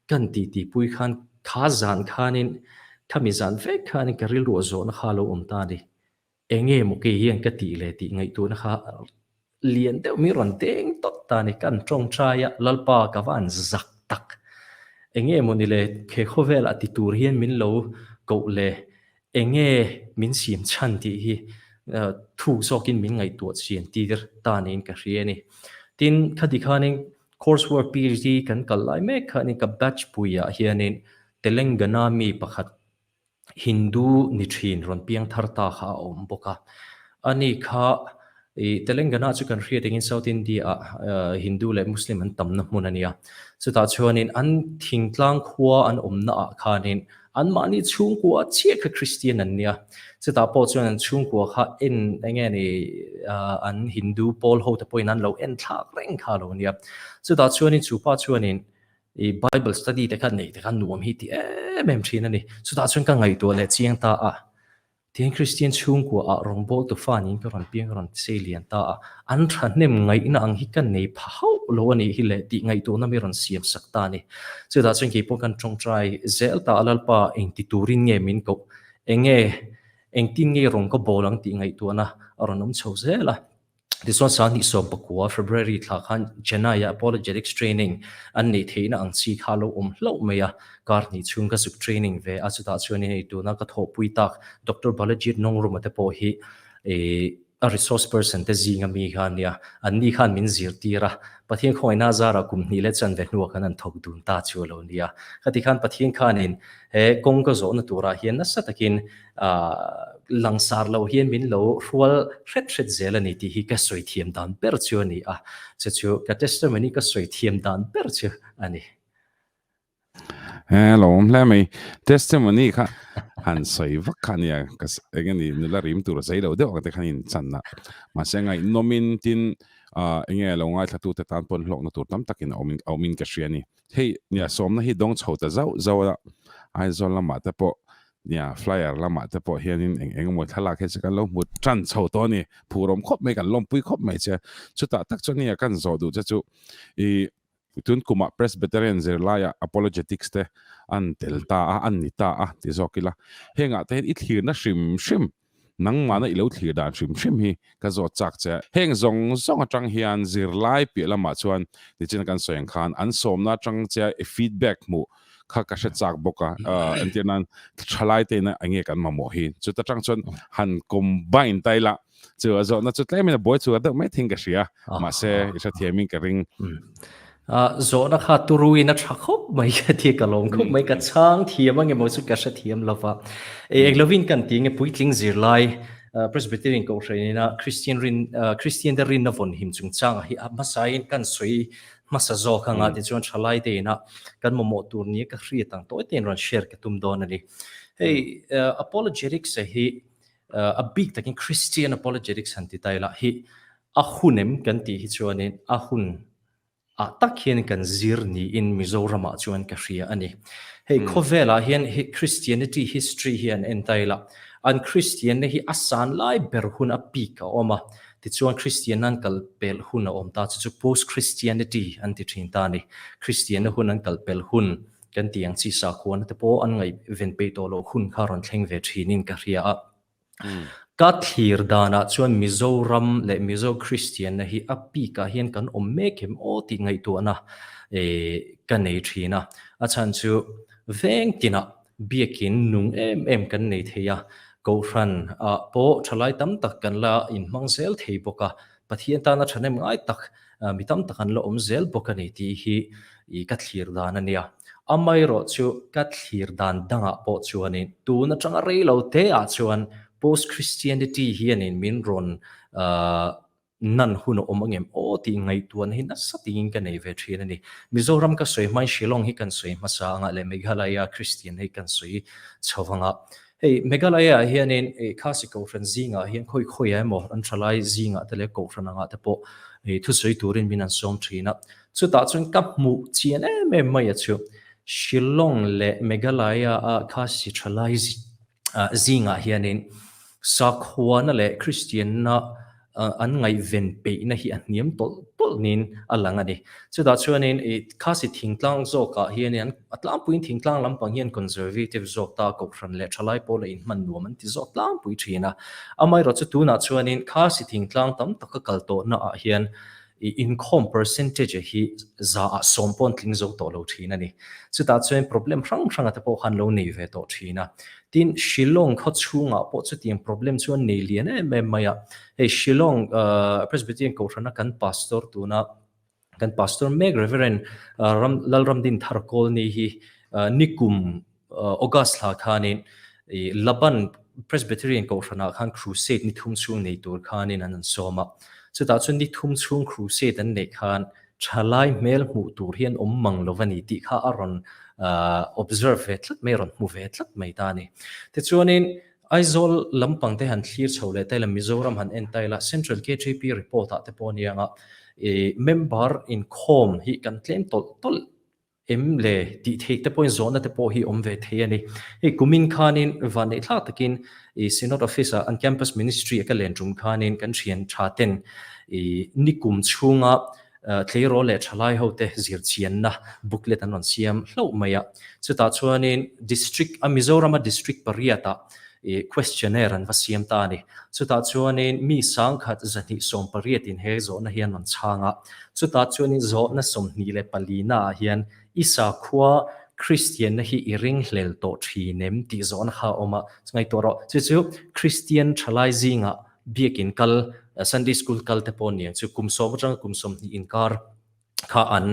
kan titi pui khan kha zan khanin khami zan vek khanin ka rilruah zawhna kha a lo awm ta a ni. Enge maw kei hian ka tih leh tih ngaihtuahna kha lian deuh mi rawn deng tawt ta a ni. Kan tawngtai a, Lalpa ka va han zak tak. Enge maw ni le, he khawvelah ti tur hian min lo koh le, enge min siam chhan tih hi thuk zawkin min ngaihtuah chian tir ta niin ka hria a ni. Tin, khati khanin course work PhD kan kal lai mek khanin ka batch puiah hianin Telangana mi pakhat Hindu ni thin rawn piang thar ta kha a awm bawk a. Ani kha i Telangana chu kan hriat engin South India ah Hindu leh Muslim an tamna hmun a nia. Chutah chuanin an thingtlang khua an awmna ah khanin anmahni chhungkua chiah kha Christian an nia. Chutah pawh chuan an chhungkua kha en enge ni an Hindu pawl ho te pawhin an lo en thlak reng kha a lo nia. Chutah chuanin chupa chuanin I Bible study te kha neih te kha nuam hi ti em em thin a ni. Chutah chuan ka ngaihtuah leh chiang ta a, tihian Kristian chhungkua ah rawngbawltu fa niin ka rawn piang ka rawn sei lian ta a, an thahnem ngaihna ang hi ka nei pha hauh lo a nih hi le tih ngaihtuahna mi rawn siam sak ta a ni. Chutah chuan keipawh kan tawngtai zel ta a, Lalpa engti turin nge min koh, enge engtin nge rawn ka bawl ang tih ngaihtuahna a rawn awm chho zel a. Tichuan Sanghnih Sawmpakua, February, thla khan Chennai-ah Apologetics training an neih theihna ang chi kha a lo awm hlauh mai a, kar hnih chhung ka zuk training ve a, chutah chuanin hei tuna ka thawhpui tak Doctor Balajit Nongruma te pawh hi a resource person te zinga mi kha a nia, anni khan min zirtir a, Pathian khawngaihna zarah kum hnih leh chanve hnuah khan an thawk dun ta chu a lo nia. Khati khan Pathian khanin he kawng ka zawhna turah hian nasa takin Langsar lo hian min lo hrual hret hret zel a ni tih hi ka sawi thiam dan ber chu a ni a, chu chu ka testimony ka sawi thiam dan ber chu a ni. He lawm hle mai. Testimony kha han sawi vak kha nia ka eng nge ni nula rim tur zei lo deuh ang te khan in chan a. Mahse ngaihnawmin tin ah eng nge lo ngaithla tute tan pawn hlawkna tur tam takin a awm a awmin ka hria a ni. Hei nia sawmna hi dawng chho ta zauh zauh a, Aizawl lamah te pawh nia flyer lamah te pawh hianin eng eng emaw thlalak hi chu kan lo hmu tan chho tawh a ni. Phurawm khawp mai kan lawmpui khawp mai che. Chutah tak chuan nia kan zawh duh che chu ih Tun kumah Presbyterian zirlaiah Apologetics te an tel ta a, an ni ta a ti zawk ila. Hengah te hian i thlirna hrim hrim, nangmahna i lo thlir dan hrim hrim hi ka zawt chak che a. Heng zawng zawng atang hian zirlai piah lamah chuan nichin kan sawi ang khan an sawmna atang che i feedback hmuh kha ka hre chak bawk a, entir nan thalai te ina enge kan mamawh hi. Chuta tang chuan han combine ta ila. Chu a zawhna chu tlemin a buai chu a deuh mai thin ka hria. Mahse i hrethiamin ka ring. Zawhna kha turuin a tha khawp mai ka ti ka lawm khawp mai ka chhang thiam ange maw chu ka hrethiam lova. Eng lovin kan ti nge puitling zirlai Presbyterian Kohhran ina Christian rin Christian te rinna vawn him chungchangah hi a hmasain kan sawi hmasa zawk anga tichuan thalai te ina kan mamawh tur nia ka hriat ang tawi tein rawn share ka tum dawn a ni. Hei apologetics hi A bik takin Christian apologetics han ti ta ila hi a hun em kan tih hi chuanin a hun ah tak hian kan zir niin Mizoramah chuan ka hria a ni. Hei khawvelah hian hi Christianity history hi an en ta ila an Christian-na hi a san lai ber hun a peak a awm a, tichuan Christian-na an kal pelh hun a awm ta chu chu post-Christianity an ti thin ta a ni. Christian-na hun an kal pelh hun Kan tih ang chi sakhuana te pawh an ngaihven peih tawh loh hun kha rawn thleng ve thinin ka hria a. Ka thlir danah chuan Mizoram leh Mizo Kristianna hi a peak ah hian kan awm mek em aw tih ngaihtuahna ka nei thin a. A chhan chu veng tinah biakin nung em em kan nei thei a, Kohhran ah pawh thalai tam tak kan la inhmang zel thei bawk a, Pathian tana thahnem ngai tak mi tam tak an la awm zel bawk a ni tih hi i ka thlir dan a nia. Amaherawhchu ka thlir dan dangah pawh chuanin tun atanga rei lo te ah chuan post-Christianity hianin min rawn nan hun a awm angem aw tih ngaihtuahna hi nasa tingin ka nei ve thin a ni. Mizoram ka sawi hmain Shillong hi kan sawi hmasa anga leh Meghalaya Christian hi kan sawi chho anga. Hei Meghalaya ah hianin Khasi Kohhran zingah hian khawi khawi ah emaw an thalai zingah te leh Kohhran angah te pawh thusawi turin min an sawm thin a. Chutah chuan ka hmuh chian em em mai a chu Shillong leh Meghalaya a Khasi thalai zingah hianin sakhuana leh Kristianna an ngaihven peihna hi a hniam tawlh tawlh niin a lang a ni. Chutah chuanin ih Khasi thingtlang zawkah hianin an a tlangpuiin thingtlang lampang hian conservative zawk ta Kohhran leh thalai pawla inhman nuam an ti zawk tlangpui thin a. Amaherawhchu chu tunah chuanin Khasi thingtlang tam taka kal tawhna ah hian ih inkhawm percentage hi za ah sawm pawh an tling zo tawh lo thin a ni. Chutah chuan problem hrang hranga te pawh khan lo nei ve tawh thin a. Tin, Shillong khaw chhungah pawh chutiang problem chu an nei lian em em mai a. Hei Shillong Presbyterian Kohhrana kan pastor tuna kan pastor mek Reverend Ram Lalramdin Tharkawlni hi nikum August thla khanin Laban Presbyterian Kohhranah khan crusade ni thum chhung nei tur khanin an an sawm a. Chutah chuan ni thum chhung crusade an neih khan Thalai hmel hmuh tur hi an awm mang lo a ni tih kha a rawn observe ve tlat mai, a rawn hmu ve tlat mai ta a ni. Tichuanin Aizawl lampang te han thlir chho leh ta ila, Mizoram han en ta ila, Central KTP report ah te pawh a ni ang a, member inkhawm hi kan tlem tawlh tawlh em le tih theih te pawhin zawhna te pawh hi awm ve thei a ni. Hei kumin khanin vanneih thlak takin i Synod Office ah an Campus Ministry a ka len tum khanin kan thian tha ten i nikum chhunga tleirawl leh thalai ho te zirchianna booklet an rawn siam hlauh mai a. Chutah chuanin District a Mizoram a District pariat ah i questionnaire an va siam ta a ni. Chutah chuanin mi sangkhat 280 in he zawhna hi an rawn chhang a. Chutah chuanin zawhna 24 ah hian i sakhua Kristianna hi i ringhlel tawh thin em tih zawhna kha a awm a. Ngaihtuah rawh, chu chu Kristian thalai zingah biakin kal, Sunday school kal te pawh aniang chu kum sawm atanga kum 20 inkar kha an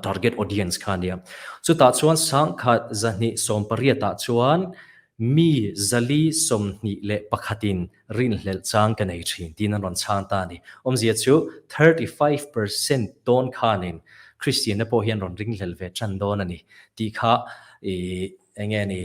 target audience kha ania. Chutah chuan sangkhat 280 ah chuan mi 421 in rinhlelh chang ka nei thin tiin an rawn chhang ta a ni. Awmzia chu 35% dawn khanin Kristianna pawh hian rawn ringhlel ve tan dawn a ni tih kha. I enge ni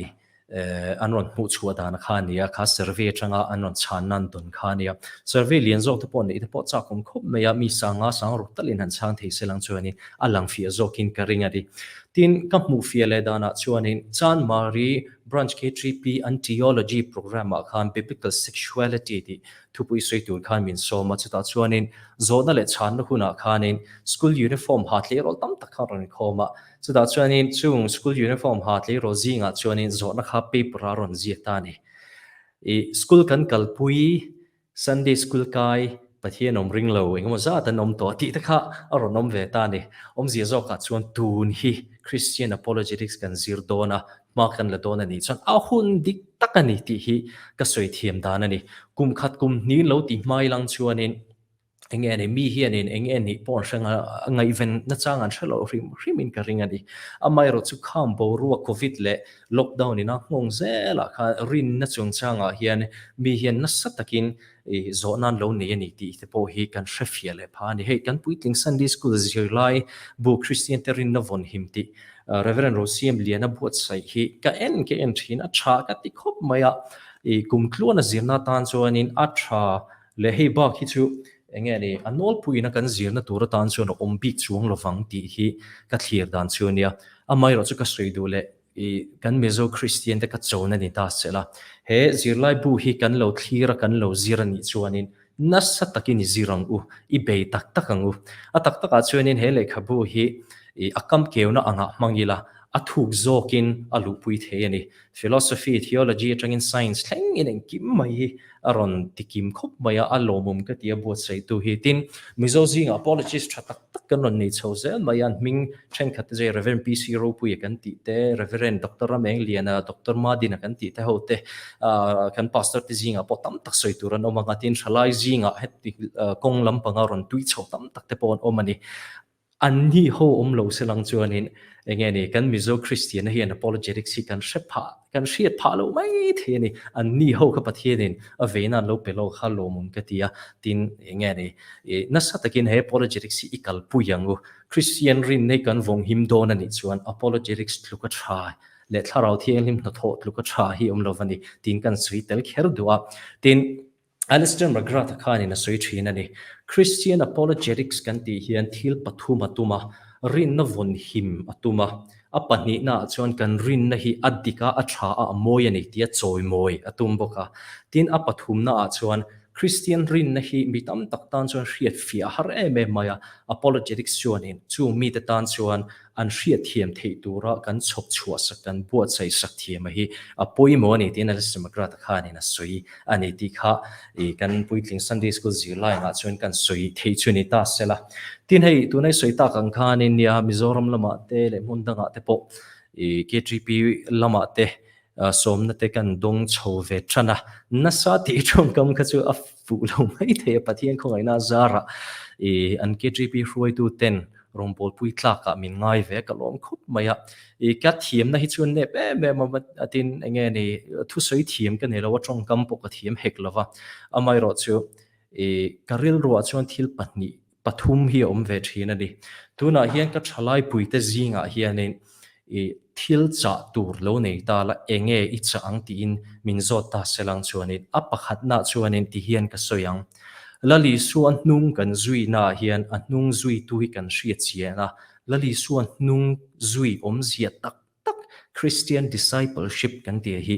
an rawn hmuh chhuah dan kha a ni a, kha survey atanga an rawn chhanna an dawn kha a ni a. Survey lian zawk te pawh neih te pawh chak awm khawp mai a, mi sanga sang ruk talin han chhang thei se lang chuanin a lang fiah zawkin ka ring a ni. Tin, ka hmuh fiah leh danah chuanin Chanmari Branch KTP an Theology programme ah khan Biblical Sexuality tih thupui sawi tur khan min sawm a, chutah chuanin zawhna leh chhanna hunah khanin school uniform ha tleirawl tam tak kha a rawn inkhawm a, Chutah chuanin chung school uniform ha tleirawl zingah chuanin zawhna kha paper a rawn ziak ta a ni. I school kan kalpui, Sunday school kai, Pathian awm ring lo, engemaw zat an awm tawh tih te kha a rawn awm ve ta a ni. Awmzia zawkah chuan tun hi Christian Apologetics kan zir dawn a, hma kan la dawn a nih chuan a hun dik tak a ni tih hi ka sawi thiam dan a ni. Kum khat kum hnih lo ti hmai lang chuanin Eng nge ni, mi hianin eng nge nih pawh an hre a, ngaihven nachang an hre lo hrim hrimin ka ring a ni. Amaherawh chu khang boruak Covid leh lockdown in a nghawng zelah khan rinna chungchangah hian mi hian nasa takin zawhna an lo nei a ni tih te pawh hi kan hre fiah leh pha a ni. Hei kan puitling Sunday School zirlai bu Kristian te rinna vawn him tih Reverend Rosiam Liana buatsaih hi ka en ka en thin a, tha ka ti khawp mai a, kumtluana zirna atan chuanin a tha Leh hei bak hi chu eng nge ni, a nawlpuiin a kan zirna tur atan chuan a awm bik chuang lovang tih hi ka thlir dan chu a nia. Amaherawh chu ka sawi duh leh i kan Mizo Kristian te ka chona ni ta sela, he zirlai bu hi kan lo thlir a kan lo zir a nih chuanin nasa takin i zir ang u, i bei tak tak ang u. A tak takah chuanin he lehkhabu hi i a kamkeuna angah hmang ila a thuk zawkin a luhpui thei a ni. Philosophy, theology atangin science thlengin engkim mai hi a rawn ti kim khawp mai a, a lawmawm ka ti a buatsaihtu hi. Tin, Mizo zingah apologist tha tak tak kan rawn nei chho zel mai a, an hming thenkhat te chu Rev. PC Ropuia kan tih te, Rev. Doctor Ramengliana, Doctor Madina kan tih te ho te, kan pastor te zingah pawh tam tak sawi tur an awm ang a, tin thalai zingah heti kawng lampanga rawn tui chho tam tak te pawh an awm a ni. An ni ho awm lo se lang chuanin eng nge ni kan Mizo Kristianna hian apologetics hi kan hre phah, kan hriat phah lo mai thei a ni. An ni ho kha Pathianin a veina an lo pe lo kha lawmawm ka ti a, tin eng nge ni i nasa takin he apologetics hi i kalpui ang u. Kristian rinna hi kan vawng him dawn a nih chuan apologetics tluk a tha leh Thlarau Thianghlim hnathawh tluk a tha hi awm lo va ni tiin kan sawi tel kher duh a. Tin. Alister McGrath-a khanin a sawi thin a ni. Christian Apologetics kan tih hian thil pathum a tum a, rinna vawn him a tum a. A pahnihnaah chuan kan rinna hi a dik a, a tha a, a mawi a ni tia chawimawi a tum bawk a. Tin, a pathumnaah chuan Christian rinna hi mi tam tak tan chuan hriat fiah a har em em mai a, Apologetics chuanin chung mite tan chuan an hriatthiam theih tura kan chhawp chhuah sak, kan buatsaih sak thiam a hi a pawimawh a ni tiin Alister McGrath khanin a sawi a ni tih kha i kan puitling Sunday School zirlai angah chuan kan sawi theih chu ni ta sela. Tin hei tunai sawi tak ang khanin nia Mizoram lamah te leh hmun dangah te pawh i KTP lamah te Sawmna te kan dawng chho ve tan a, nasa tih tawngkam kha chu a fuh lo mai thei a, Pathian khawngaihna a zarah i an KTP hruaitu ten rawngbawlpui tlakah min ngai ve a, ka lawm khawp mai a. I ka thiamna hi chu a nep em em a, a tin enge ni thusawi thiam ka nei lo a, tawngkam pawh ka thiam hek lo va, amaherawhchu i ka rilruah chuan thil pahnih pathum hi a awm ve thin a ni. Tunah hian ka thalai puite zingah hianin i thil chah tur lo nei ta la, enge i chah ang tiin min zawt ta se lang chuanin a pakhatnaah chuanin ti hian ka sawi ang. Lal Isua hnung kan zuinaah hian a hnung zuitu hi kan hriat chian a, Lal Isua hnung zui awmzia tak tak Christian discipleship kan tih hi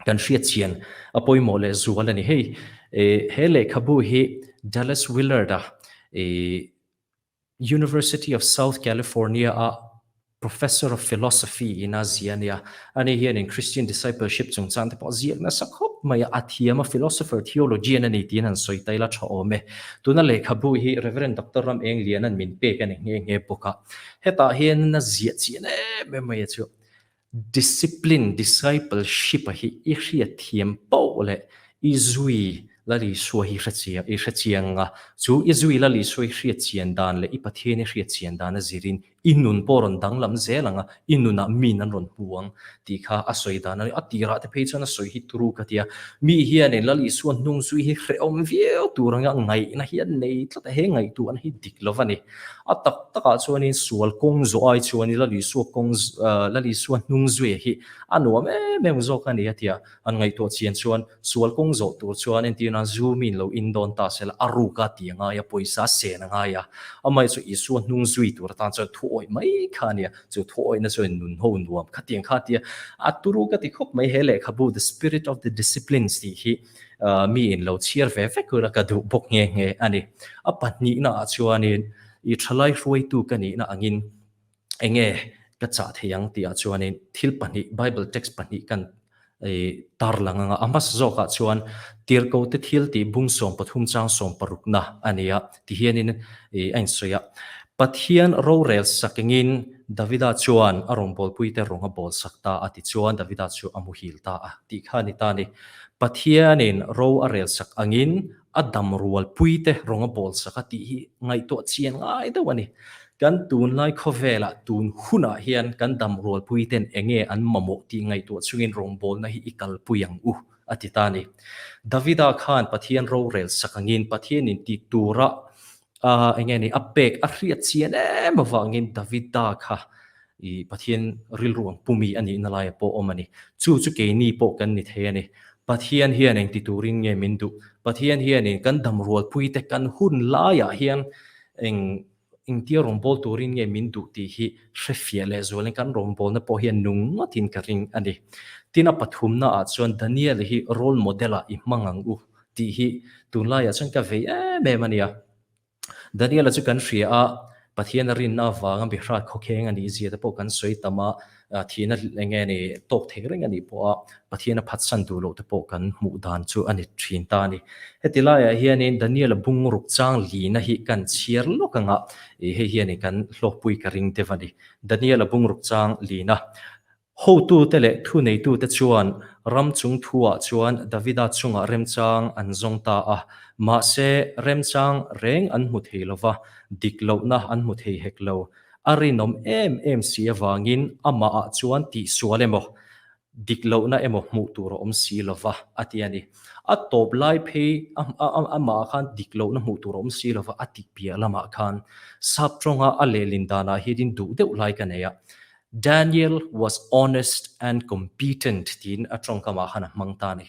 kan hriat chian a pawimawh leh zual a ni. Hei he lehkhabu hi Dallas Willard-a University of South California-a Professor of Philosophy in a ziah a nia. Ani hianin Christian discipleship chungchang te pawh a ziak nasa khawp mai a, a thiam a, philosopher, theologian a ni tiin han sawi ta ila tha awm e. Tuna lehkhabu hi Reverend Doctor Ram Eng Liana'n min pek a ni nghe nghe bawk a. Hetah hian a ziah chian em em mai a chu. Discipline, discipleship a hi i hriat thiam poh leh i zui Lal Isua hi i hre chiang a, chu i zui Lal Isua i hriat chian dan leh i Pathian i hriat chian dan a zirin. I nun pawh rawn danglam zel ang a, i nunah min an rawn hmu ang tih kha a sawi dan a ni. A tirah te phei chuan a sawi hi turu ka ti a, mi hianin Lal Isua hnung zui hi hrehawm viau tur anga ngaihna hi an nei tlat a, he ngaihtuahna hi dik lo va ni. A tak takah chuanin sual kawng zawh ai chuanin Lal Isua kawng Lal Isua hnung zui hi a nuam em em zawk a ni a ti a. An ngaihtuah chian chuan sual kawng zawh tur chuan entir nan zu min lo in dawn ta sela a ruk a ti a ngai a, pawisa a sen a ngai a. Amah chu Isua hnung zui tur atan chuan thu awih mai kha a nia, chu thu awihna chuan nun ho nuam khatiang kha a tia. A turu ka ti khawp mai he lehkhabu The Spirit of the Disciplines tih hi mi in lo chhiar ve vek ula ka duh bawk nghe nghe a ni. A pahnihna ah chuanin i thalai hruaitu ka nihna angin Enge ka chah thei ang tihah chuanin thil pahnih, Bible text pahnih kan tarlang anga a hmasa zawkah chuan Tirhkote thil tih bung 13 chang sawmparukna a ni a, ti hianin a insawi a. Pathian rorel sak engin Davida chuan a rawngbawlpuite rawng a bawl sak ta a tichuan Davida chu a muhil ta a tih kha a ni ta a ni. Pathianin ro a rel sak angin a dam rualpuite rawng a bawl sak a tih hi ngaihtuah chian ngai deuh a ni. Kan tunlai khawvelah tun hunah hian kan dam rualpuiten enge an mamawh tih ngaihtuah chungin rawngbawlna hi i kalpui ang u, a ti ta a ni. Davida khan Pathian rorel sak angin Pathianin ti tura enge ni a pek a hriat chian em avangin Davida kha i Pathian rilru ang pumi a nihna laia pawh awm a ni. Chu chu keini pawh kan ni thei a ni. Pathian hian engti turin nge min duh? Pathian hianin kan damrualpuite kan hun laiah hian eng engtia rawnbawl turin nge min duh tih hi hrefiah leh zualin kan rawnbawlna pawh hian nung ngawtin ka ring a ni. Tin a pathumnaah chuan Daniel hi role model-ah i hmang ang u tih hi tunlaiah chuan ka vei em em a nia. Daniela chu kan hria a, Pathian a rinna avanga mihrat khawkheng a nih zia te pawh kan sawi tam a, thihna eng nge ni tawk thei reng a nih pawh a, Pathian a phatsan duh loh te pawh kan hmuh dan chu a ni thin ta a ni. Heti laiah hianin Daniela bungruk chang lina hi kan chhiar lawk anga, hei hianin kan hlawkpui ka ring deuh a ni. Daniela bungruk chang lina. Hotute leh thuneitute chuan ram chung thuah chuan Davida chungah remchang an zawng ta a, mahse remchang reng an hmu thei lo va, dik lohna an hmu thei hek lo. A rinawm em em si avangin amahah chuan tihsual emaw, dik lohna emaw hmuh tur a awm si lo va, a ti a ni. A tawp lai phei amahah khan dik lohna hmuh tur a awm si lo va, a ti piah lamah khan sap tawnga a lehlin danah hianin duh deuh lai ka nei a. Daniel was honest and competent tiin a tawngkamah khan a hmang ta a ni.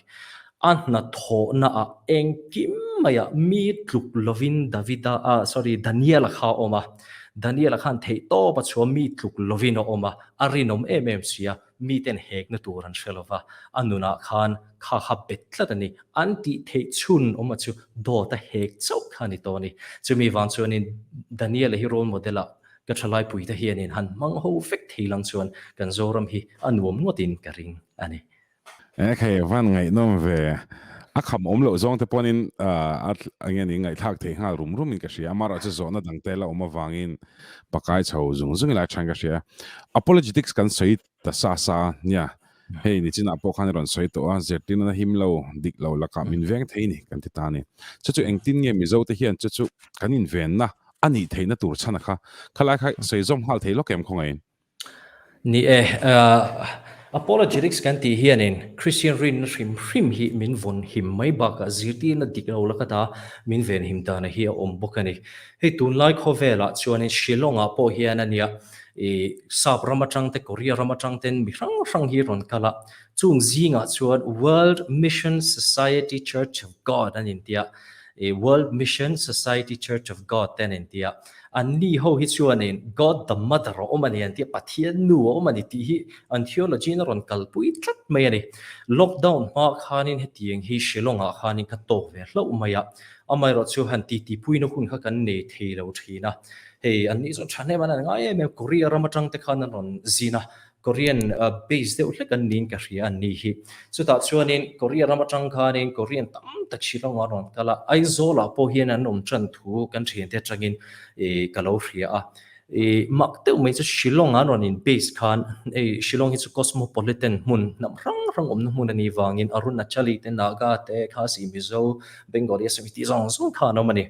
A hnathawhna ah engkim maiah mi tluk lovin Davida ah sorry Daniel-a kha a awm a. Daniel-a khan theihtawp a chhuah mi tluk lovin a awm a, a rinawm em em si a, miten hekna tur an hre lova, a nunah khan kha kha bet tlat a ni. An tih theih chhun awm a chu dawt a hek chauh kha a ni tawh a ni. Chumi vang chuanin Daniel-a hi role model ah Ka thalai puite hianin han hmang ho vek thei lang chuan kan Zoram hi a nuam ngawtin ka ring a ni. Ekhei van ngaihnawm ve. A kham awm loh zawng te pawhin a enge ni ngaihthlak thei nghal rum rum in ka hria. Amaherawh chu zawhna dang te la awm avangin pakai chho zung zung ila than ka hria. Apologetics kan sawi ta sa sa nia. Hei nichinah pawh khan i rawn sawi tawh a, zirtirna na him lo, dik lo lakah min veng thei ni kan ti ta a ni. Chu chu engtin nge Mizo te hian chu chu kan invenna a nih theihna tur chhan a kha khalai kha sawi zawm nghal thei lawk em khawngaihin? Ni e, Apologetics kan tih hianin Christian rinna hrim hrim hi min vawn him mai bakah zirtirna dik lo laka ta min venhim dana hi a awm bawk a ni. Hei tunlai khawvelah chuanin Shillong-ah pawh hian a nia, I sap ram atang te, Korea ram atang ten mi hrang hrang hi rawn kal a, chung zingah chuan World Mission Society Church of God an intia, i World Mission Society Church of God te an intia. An ni ho hi chuanin God the Mother a awm a ni an tia, Pathian nu a awm a ni tih hi an theology in a rawn kalpui tlat mai a ni. Lockdown hma khanin hetiang hi Shillong ah khanin ka tawk ve hlauh mai a, amaherawhchu han titipuina hun kha kan nei thei lo thin a. Hei an nih chuan thahnem an an ngai em em, Korea ram atang te khan an rawn zin a, Korean base deuh hlek an niin ka hria an nih hi. Chutah chuanin Korea ram atang khanin Korean tam tak Shillong ah an rawn kal a, Aizawl ah pawh hian an awm tan thu kan thiante atangin ka lo hria a. I mak deuh mai chu Shillong ah an rawn in base khan, hei Shillong hi chu cosmopolitan hmun hnam hrang hrang awmna hmun a nih vangin Arunachali te, Naga te, Khasi, Mizo, Bengali, Assamese tih zawng zawng kha an awm a ni.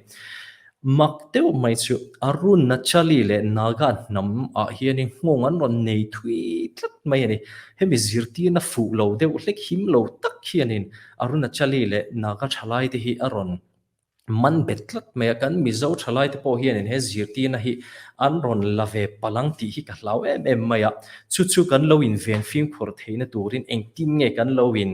Mak deuh mai chu Arunachali leh Naga hnam ah hianin nghawng an rawn nei thui tlat mai a ni. Hemi zirtirna fuh lo deuh hlek him lo tak hianin Arunachali leh Naga thalai te hi a rawn man bet tlat mai a. Kan Mizo thalai te pawh hianin he zirtirna hi an rawn la ve palh ang tih hi ka hlau em em mai a. Chu chu kan lo inven fimkhur theihna turin engtin nge kan lo in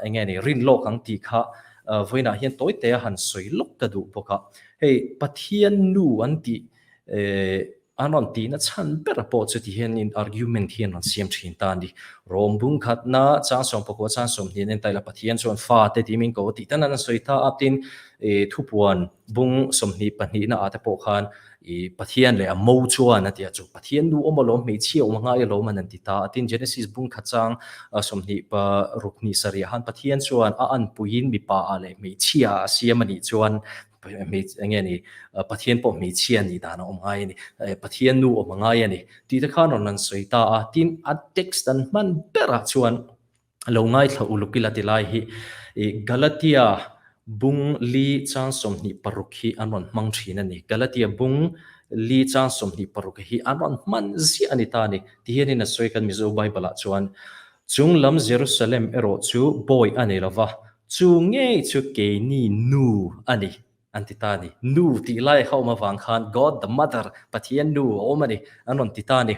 eng nge ni rin lawk ang tih kha Vawiinah hian tawi te a han sawi lawk ka duh bawk a. Hei Pathian nu an tih an rawn tihna chhan ber pawh chu ti hianin argument hi an rawn siam thin ta a ni. Rom bung khatna chang sawmpakua chang 20 an entaila Pathian chuan fate tih min ko tih tan an sawi ta a, tin thupuan bung 22 na ah te pawh khan I Pathian leh a mo chuan a ti a, chu Pathian nu awm alawm, hmeichhia awm a ngai alawm an an ti ta a. Tin, Genesis bung khat chang 20 paruk hnih sarih ah khan Pathian chuan a anpuiin mipa ah leh hmeichhia ah a siam a nih chuan eng nge ni, Pathian pawh hmeichhia nih dan a awm ngai a ni, Pathian nu awm a ngai a ni tih te khan rawn an sawi ta a. Tin, a text an hman berah chuan lo ngaithla uluk ila ti lai hi i Galatia bung li chang 26 hi an rawn hmang thin a ni. Galatia bung li chang 26 hi an rawn hman ziah a ni ta a ni. Ti hianin a sawi kan Mizo Bible ah chuan, Chung lam Jerusalem erawh chu bawi a nei lova, chu ngei chu keini nu a ni an ti ta a ni. Nu tih lai kha awm avang khan God the Mother, Pathian nu a awm a ni, an rawn ti ta a ni.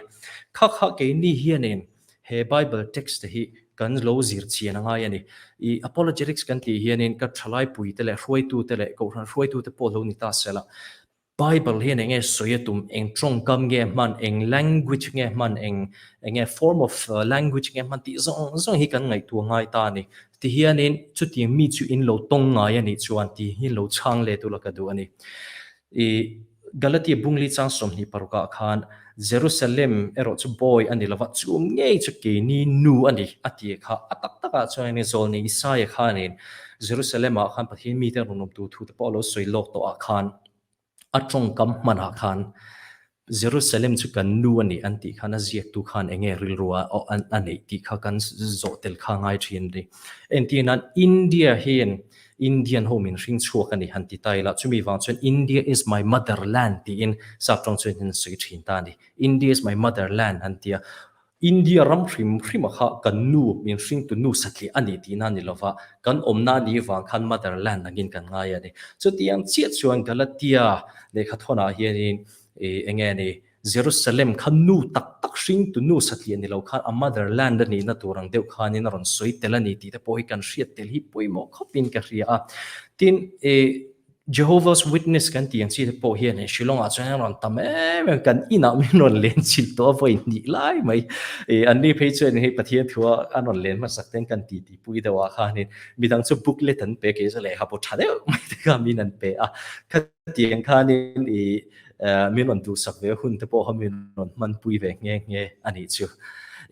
Kha kha keini hianin he Bible text te hi kan lo zir chian a ngai a ni. I apologetics kan tih hianin ka thalaipui te leh hruaitu te leh kohhran hruaitu te pawh lo ni ta sela, Bible hian eng nge sawi a tum, eng tawngkam nge hman, eng language nge hman, eng eng nge form of language nge hman tih zawng zawng hi kan ngaihtuah ngai ta a ni. Tihianin chutiang mi chu in lo tawng ngai a nih chuan ti hi lo chhang let ula ka duh a ni. I Galatia bungli chang 26 ah khan Jerusalem erawh chu bawi a ni lova, chu ngei chu keini nu a ni a ti kha. A tak takah chuan zawlnei Isaia khanin Jerusalem ah khan Pathian mite rawn awm tur thu te pawh a lo sawi lawk tawh ah khan a tawngkam hmanah khan Jerusalem chu kan nu a ni an tih khan a ziaktu khan eng nge rilru a a neih tih kha kan zawh tel kha ngai thin a ni. Entir nan India hian Indian ho min hring chhuak a ni han ti ta ila, chumi vang chuan India is my motherland tiin sap tawng chuan an sawi thin ta a ni. India is my motherland an ti a, India ram hrim hrima kha kan nu, min hringtu nu satliah a ni tihna a ni lova, kan awmna a nih vang khan motherland angin kan ngai a ni. Chutiang chiah chuan Galatia lehkhathawnah hianin eng nge ni, Jerusalem kha nu tak tak hringtu nu satliah ni lo khan a motherland a nihna tur ang deuh khanin a rawn sawi tel a ni tih te pawh hi kan hriat tel hi pawimawh khawpin ka hria a. Tin, Jehovah's Witness kan tih ang chi te pawh hian hei Shillong ah chuan an rawn tam em em, kan inah min rawn len chilh tawh a vawi hnih lai mai. An ni phei chuan hei Pathian thua an rawn len hmasak ten kan ti ti pui deuh ah khanin midang chu booklet an pe kei chu lehkhabu tha deuh mai te kha min an pe a. Khatiang khanin i min rawn duhsak ve hun te pawh kha min rawn hmanpui ve nghe nghe a nih chu.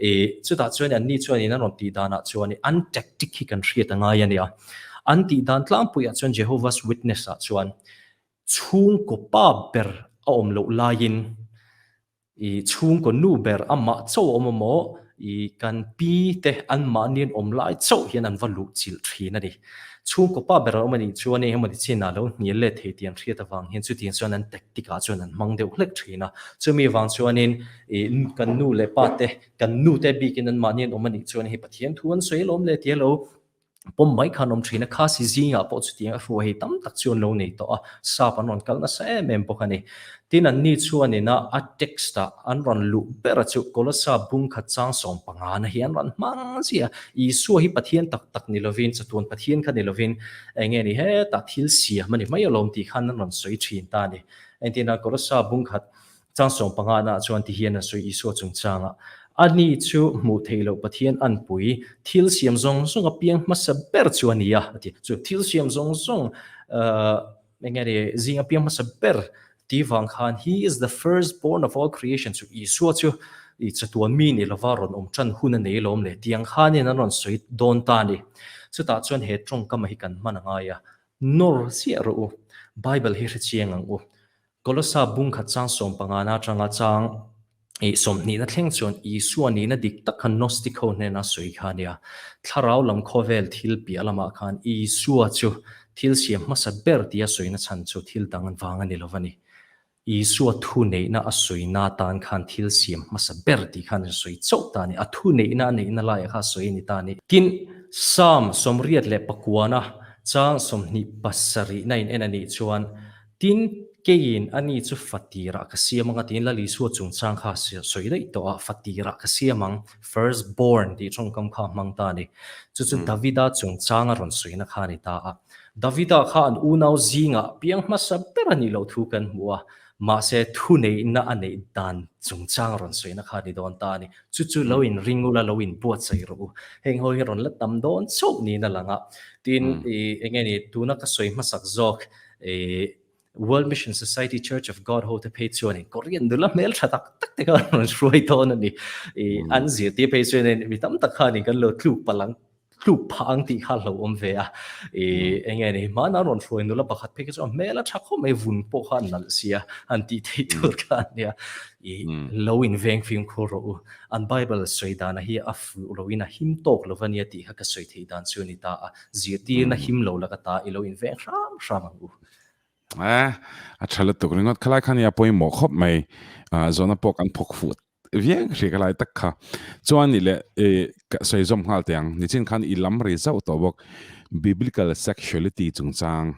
I chutah chuan anni chuanin an rawn tih danah chuan an tactic hi kan hriat a ngai a nia. An tih dan tlangpuiah chuan Jehovah's Witness ah chuan chhungkaw pa ber a awm loh laiin I chhungkaw nu ber amah chauh a awm amaw, i kan pi te anmahni an awm lai chauh hian an va luh chilh thin a ni. Chhungkaw pa ber a awm a nih chuan eng emawni chin ah lo hnial let thei tih an hriat avang hian chutiang chuan an tactic ah chuan an hmang deuh hlek thin a. Chumi avang chuanin i kan nu leh pa te, kan nu te bikin anmahni an awm a nih chuan hei Pathian thu an sawi alawm le tia lo Pawm mai khan awm thin a, Khasi zingah pawh chutiang a hruai hei tam tak chu an lo nei tawh a, sap an rawn kal nasa em em bawk a ni. Tin, anni chuanin a a text ah an rawn luh ber a chu Kolosa bung khat chang 15 na hi an rawn hmang ziah a, Isua hi Pathian tak tak ni lovin, chatuan Pathian kha ni lovin, eng nge ni hetah thil siam a ni mai alawm tih khan an rawn sawi thin ta a ni. Engtin a Kolosa bung khat Chang 15 naah chuan ti hian a sawi Isua chungchangah, Ani chu hmuh theih loh Pathian anpui, thil siam zawng zawng a piang hmasa ber chu a ni a, a ti. Chu thil siam zawng zawng eng nge ni, zing a piang hmasa ber ti vang khan He is the first born of all creation chu Isua chu i chatuan mi ni lova rawn awm tan hun a nei lawm le tiang khanin an rawn sawi dawn ta a ni. Chutah chuan he tawngkam hi kan hman a ngai a, nawr ziah rawh u, Bible hi hre chiang ang u. Kolosa bung khat chang 15 na atanga chang I sawmhnihna thleng chuan Isua nihna dik tak kha Gnostic ho hnena sawi kha a nia. Thlarau lam khawvel thil piah lamah khan Isua chu thil siam hmasa ber tia sawina chhan chu thil dang an vang a ni lo va ni. Isua thu neihna a sawina atan khan thil siam hmasa ber tih khan a sawi chauh ta a ni. A thu neihna a neihna laiah kha a sawi a ni ta a ni. Tin, Psalm 88 chang 27 na in en a nih chuan Tin, keiin ani chu fatirah ka siam ang a tiin Lal Isua chungchang kha sawi daih tawh a, fatirah ka siam ang, first born tih tawngkam kha a hmang ta a ni. Chu chu Davida chungchang a rawn sawina kha a ni ta a. Davida kha an unau zingah piang hmasa ber a nih loh thu kan hmu a, mahse thuneihna a neih dan chungchang a rawn sawina kha a ni dawn ta a ni. Chu chu lo inring ula, lo inbuatsaih rawh u. Heng ho hi rawn la tam dawn chauh niin a lang a. Tin, eng nge ni, tuna ka sawi hmasak zawk, World Mission Society Church of God ho te phei chuanin Korean nula hmel tha tak tak te khan rawn hruai dawn a ni. An zirtir phei chuanin mi tam tak khanin kan lo tluk palang tluk phah ang tih kha hlauhawm ve a. Enge ni hmana rawn hruai nula pakhat phei kha chu a hmel a tha khawp mai vun pawh kha a nalh sia han tih theih tur kha a nia. Lo inveng fimkhur rawh u. An Bible sawi dana hi a fuh loin a him tawk lo va nia tih kha ka sawi theih dan chu a ni ta a. Zirtirna him lo laka ta i lo inveng hram hram ang u. Eh, a tha lutuk ringawt khalai khan i a pawimawh khawp mai. Ah, zawhna pawh kan phawk fuh viau hri ka lai tak kha. Chuan i leh i ka sawi zawm nghal teh ang. Nichin khan i lam ri zauh tawh bawk. Biblical sexuality chungchang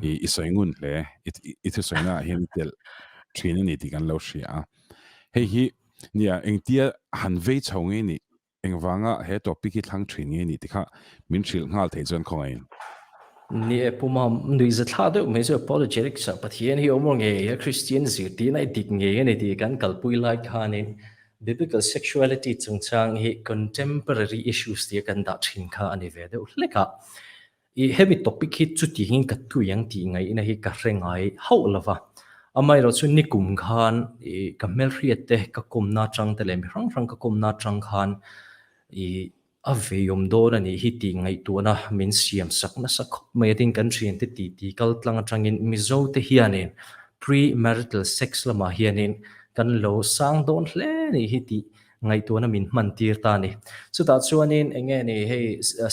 i i sawi ngun hle. I i thusawi naah hian i telh thin a ni tih kan lo hria a. Hei hi nia engtia han vei chho nge nih Engvanga he topic hi thlang thin nge ni tikha min hrilh nghal thei chuan khawngaih in. Ni e Pu Mam, nuihza thla deuh mai chu apologetics ah Pathian hi awm ngei a, Kristian zirtirna i dik ngei a ni tih kan kalpui lai khanin Biblical sexuality chungchang hi contemporary issues tia kan dah thin kha a ni ve deuh hlek a. I hemi topic hi chutiangin ka tui ang tih ngaihna hi ka hre ngai hauh lo va. Amaherawh chu nikum khan i ka hmelhriat te ka kawmna atang te leh mi hrang hrang ka kawmna atang khan i a veiawm dawn a nih hi tih ngaihtuahna min siam sak nasa khawp mai a. Tin, kan thiante titi kal tlang atangin Mizo te hianin pre-marital sex lamah hianin kan lo sang dawn hle a nih hi tih ngaihtuahna min hman tir ta a ni. Chutah chuanin eng nge ni hei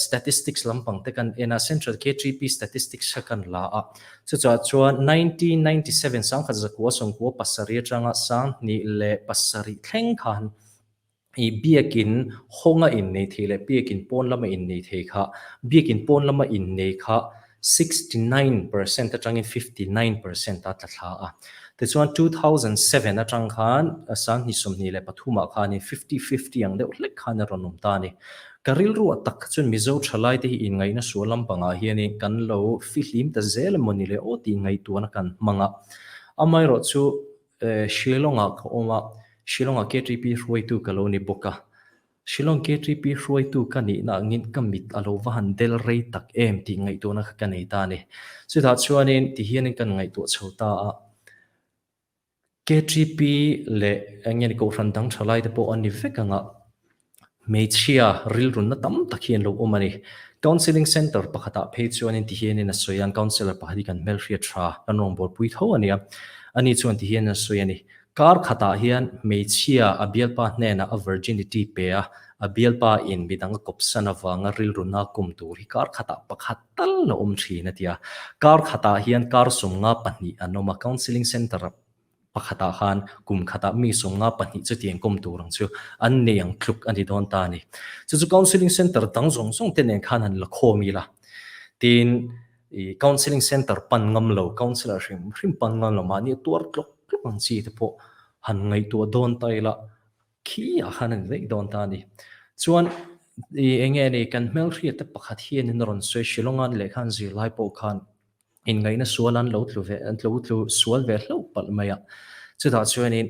statistics lampang te kan en a, Central KTP statistics kha kan la a, chutah chuan 1997 1997 atanga 2007 thleng khan i biakin hawnga innei thei leh biakin pawn lama innei thei kha biakin pawn lama innei kha 69% atangin 59% a tla thla a. Tichuan 2007 atang khan 2023 ah khanin fifty-fifty ang deuh hlek khan a rawn awm ta a ni. Ka rilru a tak kha chuan Mizo thalaite hi inngaihna sual lampangah hianin kan lo fihlim ta zel emaw ni le aw tih ngaihtuahna kan hmang a. Amaherawh chu Shillong-ah ka awm a, Shillong-ah KTP hruaitu ka lo ni bawk a. Shillong KTP hruaitu ka nihna angin ka mit a lo va han del rei tak em tih ngaihtuahna kha ka nei ta a ni. Chutah chuanin ti hianin kan ngaihtuah chho ta a, KTP leh eng nge ni Kohhran dang tha laite pawh a ni vek ang a, hmeichhia rilrunna tam tak hi an lo awm a ni. Counselling Centre pakhatah phei chuanin ti hianin a sawi a, an counsellor pakhat hi kan hmelhriat tha, kan rawngbawlpui tho a nia. Ani chuan ti hianin a sawi a ni. Kar khatah hian hmeichhia a bialpa hnenah a virginity pe a, a bialpa in midang a kawpsan avanga rilru na kum tur hi kar khatah pakhat tal a awm thin a ti a. Kar khatah hian kar 52 an awm a, counselling centre pakhatah khan kum khatah mi 52 chutiang kawm tur ang chu an nei ang tluk a ni dawn ta a ni. Chu chu counselling centre dang zawng zawng te nen khan han la khawm ila. Tin, I counselling centre pan ngam lo, counsellor hrim hrim pan ngam lo mahni a tuar tlawk tlawk ang chi te pawh han ngaihtuah dawn ta ila khi ah khan a ni daih dawn ta a ni. Chuan i eng nge ni kan hmelhriat te pakhat hianin a rawn sawi Shillong-a lehkha an zir lai pawh khan inngaihna sual an lo tlu ve an lo tlu sual ve hlauh palh mai a. Chutah chuanin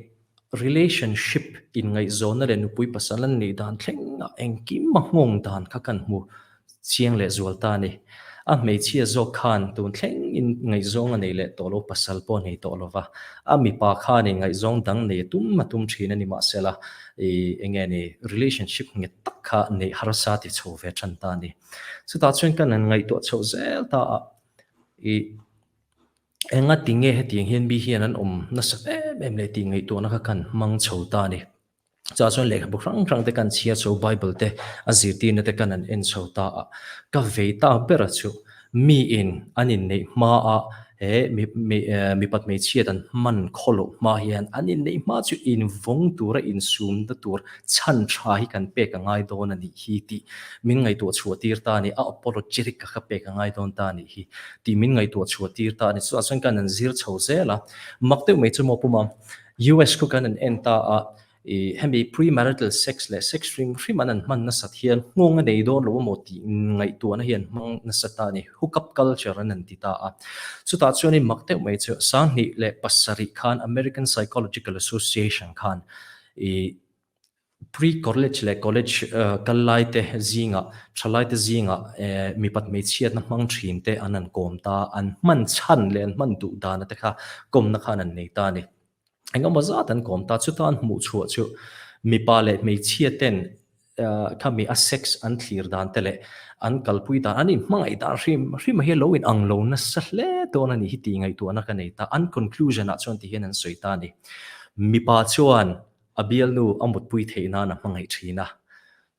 relationship inngaihzawnna leh nupui pasal an nih dan thlengah engkim a nghawng dan kha kan hmu chiang leh zual ta a ni. A hmeichhia zawk khan tun thlengin ngaihzawng a nei leh tawh lo, pasal pawh a nei tawh lo va. A mipa khanin ngaihzawng dang nei a tum a tum thin a ni mahsela ih eng nge ni relationship nghet tak kha neih harsa ti chho ve tan ta a ni. Chutah chuan kan han ngaihtuah chhoh zel ta a ih. Enga tinge hetiang hian mi hian an awm nasat em em leh tih ngaihtuahna kha kan hmang chho ta a ni. Chutah chuan lehkhabu hrang hrang te kan chhiar chho, Bible te a zirtirna te kan han en chho ta a, ka vei ta bera chu miin an inneih hmaa he mipat hmeichhiat an hman khaw loh hma hian an inneih hma chu invawng tura insumna tur chhan tha hi kan pek a ngai dawn a nih hi tih min ngaihtuah chhuah tir ta a ni, a apologetic ka pek a ngai dawn ta a nih hi tih min ngaihtuah chhuah tir ta a ni. Chutah chuan kan han zir chho zel a, mak deuh mai chu maw puma US khu kan han en ta a, I hemi pre-marital sex leh sex hrim hrim an an hman nasat hian nghawng a nei dawn lo emaw tih ngaihtuahna hi an hmang nasa ta a ni. Hook up culture an an ti ta a. Chutah chuanin mak deuh mai chu 2007 khan American Psychological Association khan i pre-college leh college kal lai te zingah thalai te zingah mipat hmeichhiatna hmang thin te an an kawm ta a, an hman chhan leh an hman duh dana te kha kawmna khan an nei ta a ni. Engemaw zat an kawm ta, chuta an hmuh chhuah chu mipa leh hmeichhia ten khami a sex an thlir dan te leh an kalpui dan, an inhmangaih dan hrim hrim hi lo in ang lo nasa hle dawn a ni hi tih ngaihtuahna ka nei ta. An conclusion ah chuan tihian an sawi ta a ni. Mipa chuan a bialnu a mutpui theih nan a hmangaih thin a,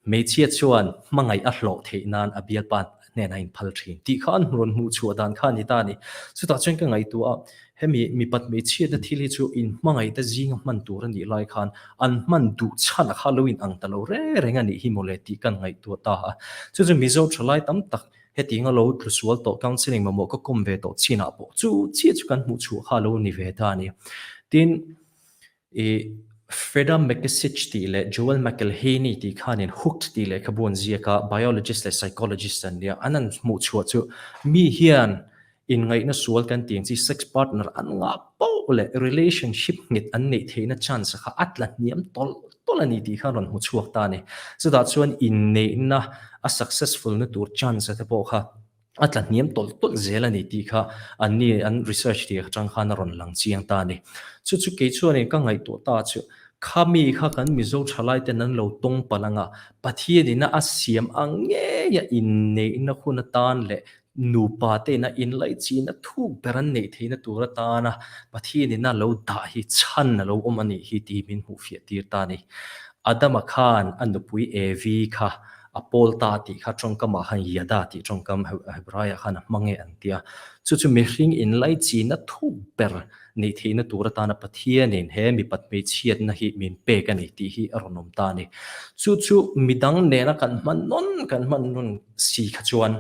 Hmeichhia chuan hmangaih a hlawh theih nan a bialpa hnenah a inphal thin tih kha an rawn hmuh chhuah dan kha a ni ta a ni. Chutah chuan ka ngaihtuah a, hemi mipat hmeichhiatna thil hi chu inhmangaihte zinga hman tur a nih lai khan an hman duh chhan a kha lo inang ta lo reng reng a nih hi mawle tih kan ngaihtuah ta a. Chu chu Mizo thalai tam tak hetianga lo tlu sual tawh counselling mamawh ka kawm ve tawh chinah pawh chu chiah chu kan hmuh chhuah kha a lo ni ve ta a ni. Tin, I Freda McKesic tih leh Joel McElhaney tih khanin Hooked tih lehkhabu an ziak a, biologist leh psychologist an nia. An han hmuh chhuah chu mi hian inngaihna sual kan tih ang chi sex partner an ngah poh leh relationship nghet an neih theihna chance kha a tla hniam tawlh tawlh a ni tih kha an rawn hmu chhuak ta a ni. Chutah chuan inneihna a successful na tur chance te pawh kha a tla hniam tawlh tawlh zel a ni tih kha an ni an research tih atang khan a rawn lang chiang ta a ni. Chu chu kei chuanin ka ngaihtuah ta chu khami kha kan Mizo thalai ten an lo tawng palh anga Pathianina a siam ang ngeia inneihna hun atan leh nupa te ina inlaihchihna thuk ber an neih theihna tur atana Pathianina lo dah hi chhan a lo awm a nih hi tih min hmuhfiah tir ta a ni. Adama khan a nupui Evi kha A pawl ta tih kha tawngkamah khan Yada tih tawngkam Hebraiah khan a hmang e an ti a. Chu chu mihring inlaichina thuk ber neih theihna tur atana Pathianin he mipat hmeichhiatna hi min pek a ni tih hi a rawn awm ta a ni. Chu chu midang nena kan hman nawn kan hman nawn si kha chuan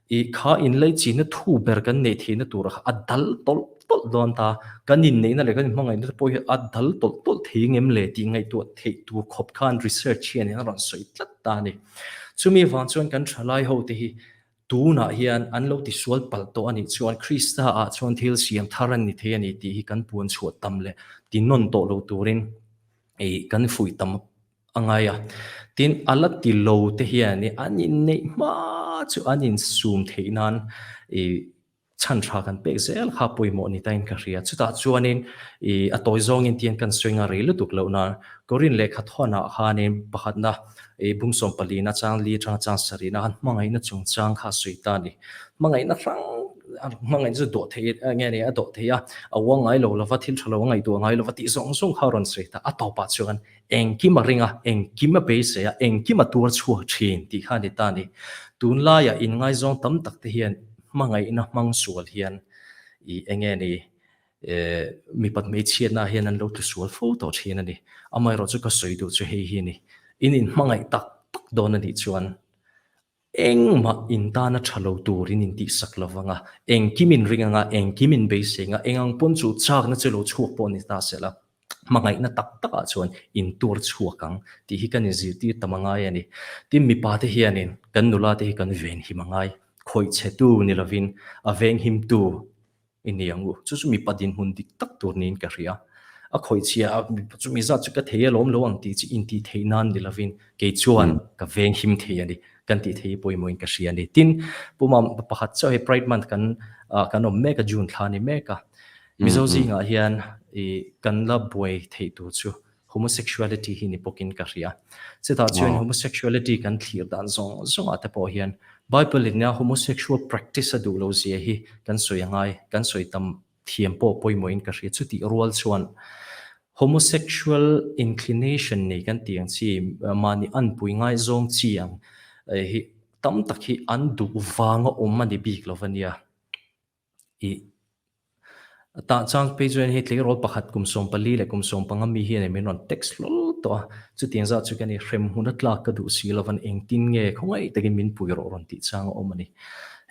I kha inleichina thu ber kan neih theihna tur kha a dal tawlh tawlh dawn ta. Kan inneihna leh kan inhmangaihna te pawh hi a dal tawlh tawlh thei ngem le tih ngaihtuah theih tur khawp khan research hian a rawn sawi tlat ta a ni. Chumi vang chuan kan thalai ho te hi tunah hian an lo tisual palh tawh a nih chuan Krista ah chuan thil siam thar an ni thei a ni tih hi kan puan chhuah tam leh ti nawn tawh lo turin i kan fuih tam a ngai a. Tin, a la ti lo te hian i an inneih hma chu an insum theih nan i chhan tha kan pek zel kha pawimawh ni tain ka hria. Chutah chuanin i a tawi zawngin tian kan sawi nga rei lutuk loh nan Korin lehkha thawnah khanin pakhatna i bung sawm palina chang li atanga chang sarihna khan hmangaihna chungchang kha a sawi ta a ni. Hmangaihna hrang hmangaihna chu dawh theih nge ni a dawh theih a, a uang ngai lo lova thil tha lo a ngaihtuah ngai lova tih zawng zawng kha a rawn sawi ta. A tawpah chuan Engkim a ring a, engkim a beisei a, engkim a tuar chhuak thin tih kha a ni ta a ni. Tunlaiah inngaizawng tam tak te hian hmangaihna hmang sual hian i eng nge ni mipat hmeichhiatna ah hian an lo tlu sual fo tawh thin a ni. Amaherawh chu ka sawi duh chu hei hi a ni. In inhmangaih tak tak dawn a nih chuan Engmah in tana tha lo turin in tihsak lo vang a, engkim in ring anga, engkim in beisei anga, eng ang pawn chu chakna chu lo chhuak pawh ni ta sela, hmangaihna tak takah chuan in tur chhuak ang tih hi kan inzirtir tam a ngai a ni. Tin, mipa te hianin kan nula te hi kan venhim a ngai, khawihchhetu ni lovin a venghimtu I ni ang u. Chu chu mipa dinhmun dik tak tur niin ka hria. A khawih chhia a, chumi zat chu ka thei alawm lo ang tih chu intih theih nan ni lovin kei chuan ka veng him thei a ni, kan tih thei hi pawimawhin ka hria a ni. Tin, Pu Mam, pakhat chiah hei Pride Month kan kan awm mek a, June thla a ni mek a. Mizo zingah hian i kan la buai theih tur chu Homosexuality hi ni bawkin ka hria. Chutah chuan homosexuality kan thlir dan zawng zawngah te pawh hian Bible in nia homosexual practice a duh lo zia hi kan sawi a ngai, kan sawi tam thiam pawh pawimawhin ka hria. Chutih rual chuan homosexual inclination nei kan tih ang chi, mahni anpui ngaizawng chi ang hi tam tak hi an duh vanga awm a ni bik lo va nia. I tah chang phei chuan hei tleirawl pakhat kum 14 leh kum 15 mi hian min rawn text hlawl tawh a, chutiang zat chu ka ni hrem hmun a tlak ka duh si lovan engtin nge khawngaih takin min pui rawh rawn tih chang a awm a ni.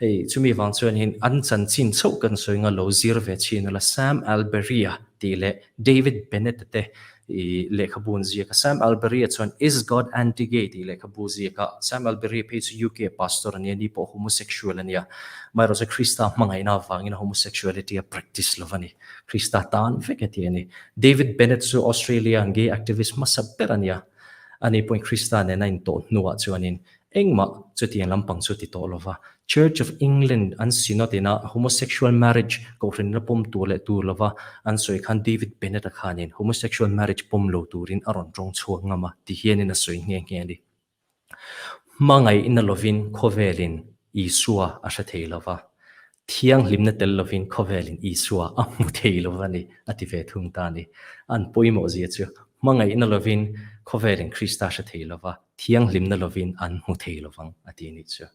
Hei chumi vang chuan hian an chanchin chauh kan sawi nga lo zir ve chin ula Sam Alberry-a tih leh David Bennett-a te i lehkhabu an ziak a. Sam Allberry-a chuan Is God Anti-Gay tih lehkhabu ziak a. Sam Allberry phei chu UK pastor a nia, ni pawh homosexual a nia. Amaherawhchu chu Krista hmangaihna avangin a homosexuality a practice lo va ni. Krista tan vek a ti a ni. David Bennett chu Australia gay activist hmasa ber a nia. Ani pawhin Krista nena intawh hnuah chuanin Engmah chutiang lampang chu ti tawh lova, Church of England an synod ina homosexual marriage kohhran la pawm tur leh tur lova an sawi khan David Bennett-a khanin homosexual marriage pawm lo turin a rawn tawng chhuak ngam a ti hianin a sawi nghe nghe a ni. Hmangaihna lovin khawvelin Isua a hre thei lova, thianghlimna tel lovin khawvelin Isua a hmu thei lova a ni a ti ve thung ta a ni. An pawimawh zia chu hmangaihna lovin khawvelin Krista hre thei lova, Thianghlimna lovin an hmu thei lovang a ti nih chu.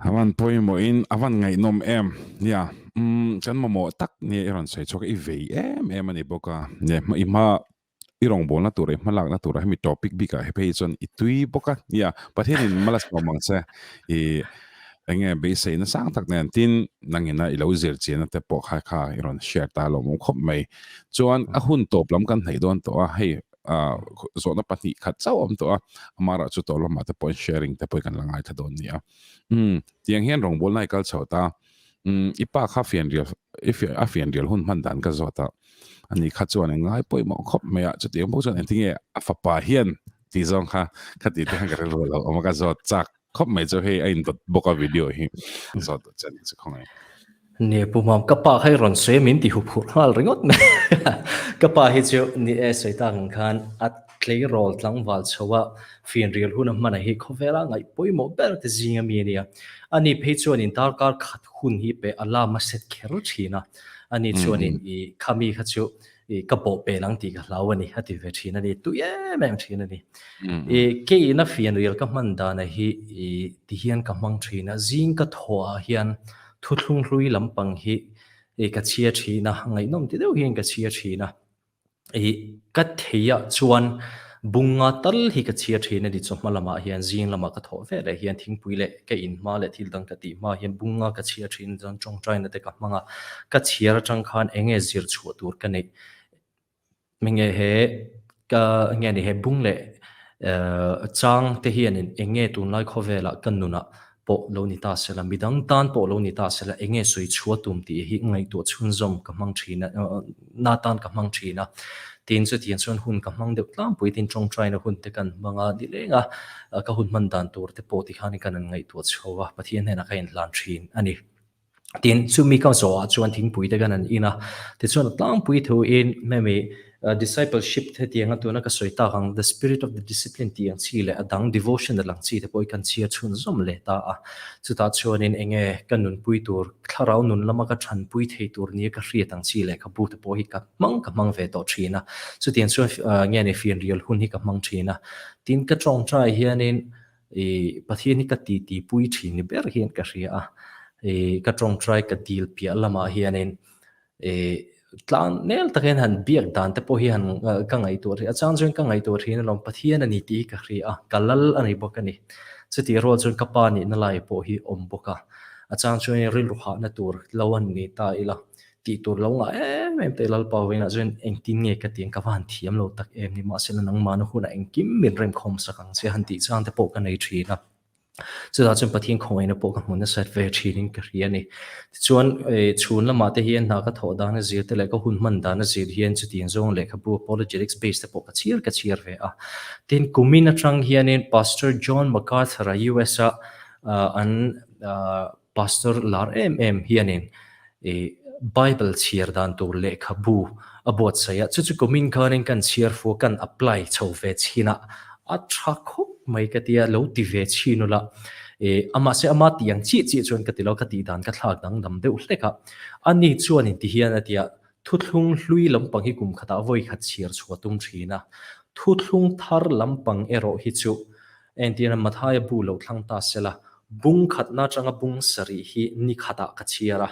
A van pawimawhin a van ngaihnawm em. Nia, umm kan mamawh tak nia i rawn sawi chhuak a, i vei em em a ni bawk a. Nia, i hma i rawngbawlna tur i hmalakna turah hemi topic bikah hi phei chuan i tui bawk a. Nia, Pathianin malsawm ang che i Enge beiseina sang tak nen tin nangina i lo zir chian te pawh kha kha i rawn share ta lo mawm khawp mai. Chuan a hun tawp lam kan hnaih dawn tawh a, hei zawhna pahnih khat chauh awm tawh a, amara chu tawh lamah te pawhin sharing te pawh kan la ngaithla dawn nia. Umm tiang hian rawngbawlna i kal chho ta, umm i pa kha fianrial i a fianrial hun hman dan ka zawt a, ani kha chuan eng ngai pawimawh khawp mai a, chutiang bawk chuan engtinge a fapa hian tih zawng kha khati te khan ka rilru a lo awm a ka zawt chak. Khawp mai chu hei a indawt bawk a video hi zawt dawt che a nih chu khawngaih. Ni pu mam ka pa kha i rawn sawi a min ti huphurh nghal ringawt mai. Ka pa hi chu ni e sawi tak ang khan a tleirawl tlangval chho a fianrial hun a hman a hi khawvela ngaih pawimawh ber te zing a mi a nia. Ani phei chuanin darkar khat hun hi pe alarm a set kher thin a. Ani chuanin i khami kha chu i ka bawh pel ang tih ka hlau a ni a ti ve thin a ni, tui em em thin a ni. I keiin a fianrial ka hman dana hi i ti hian ka hmang thin a, zing ka thawh ah hian thuthlung hlui lampang hi i ka chhia thin a, ngaihnawm ti deuh hian ka chhia thin a. I ka thei ah chuan bunga tal hi ka chhia thin a ni chawhma lamah hian zing lamah ka thawh veleh hian thingpui leh ka in hma leh thil dang ka tih hma hian bunga ka chhia thin chuan tawngtaina te ka hmang a, ka chhiar atang khan eng nge zir chhuah tur ka neih enge he ka nge ni he bung leh chang te hianin eng nge tunlai khawvelah ka nunah pawh lo ni ta sela, midang tan pawh lo ni ta sela eng nge sawi chhuah tum tih hi ngaihtuah chhunzawm ka hmang thin a, na tan ka hmang thin a. Tin, chutiang chuan hun ka hmang deuh tlangpui tin tawngtaina hun te kan hmang a, nileng a ka hun hman dan tur te pawh tikhanin kan han ngaihtuah chho a, Pathian hnenah ka inhlan thin a ni. Tin, chumi ka zawhah chuan thingpui te kan han in a, tichuan a tlangpui thuin hemi discipleship hetianga tuna ka sawi tak ang the spirit of the discipline tih ang chi leh a dang devotional ang chi te pawh hi kan chhiar chhunzawm leh ta a. Chutah chuanin enge ka nunpui tur, thlarau nun lama ka thanpui thei tur nia ka hriat ang chi lehkhabu te pawh hi ka hmang ka hmang ve tawh thin a. Chutiang chuan nge ni fianrial hun hi ka hmang thin a. Tin, ka tawngtai hianin I Pathian hi ka titi pui thin ni ber hian ka hria a, i ka tawngtai ka dil piah lamah hianin i tlang nel takin han biak dan te pawh hi han ka ngaihtuah thin a, chang chuan ka ngaihtuah thin alawm Pathian a ni tih hi ka hria a, ka lal a ni bawk a ni. Chutih rual chuan ka pa nihna lai pawh hi awm bawk a, a chang chuan rilru hahna tur lo a ni ta ila. Tih tur lo ngah em em te Lalpa vawiinah chuan engtin nge ka ti ang ka va han thiam lo tak em ni mahsela nangmahna hunah engkim min remkhawm sak ang che han tih chang te pawh ka nei thin a. Chutah chuan Pathian khawngaihna pawh ka hmu nasat ve thinin ka hria a ni. Tichuan chhun lamah te hian hna ka thawh dan a zir te leh ka hun hman dan a zir hian chutiang zawng lehkhabu apologetics base te pawh ka chhiar ka chhiar ve a. Tin, kumin atang hianin Pastor John MacArthur-a US-a an Pastor lar em em hianin i Bible chhiar dan tur lehkhabu a buatsaih a, chu chu kumin khanin kan chhiar fu a, kan apply chho ve chhin a, a tha khawp mai ka tia, lo ti ve chhin ula. E, a mahse ama tih ang chiah chiah chuan ka ti lo, ka tih dan ka thlak dangdam deuh hlek a. Ani chuanin ti hian a ti a, Thuthlung hlui lampang hi kum khatah vawi khat chhiar chhuah tum thin a, thuthlung thar lampang erawh hi chu entirna Mathaia bu lo thlang ta sela, bung khatna atanga bung sarih hi ni khatah ka chhiar a,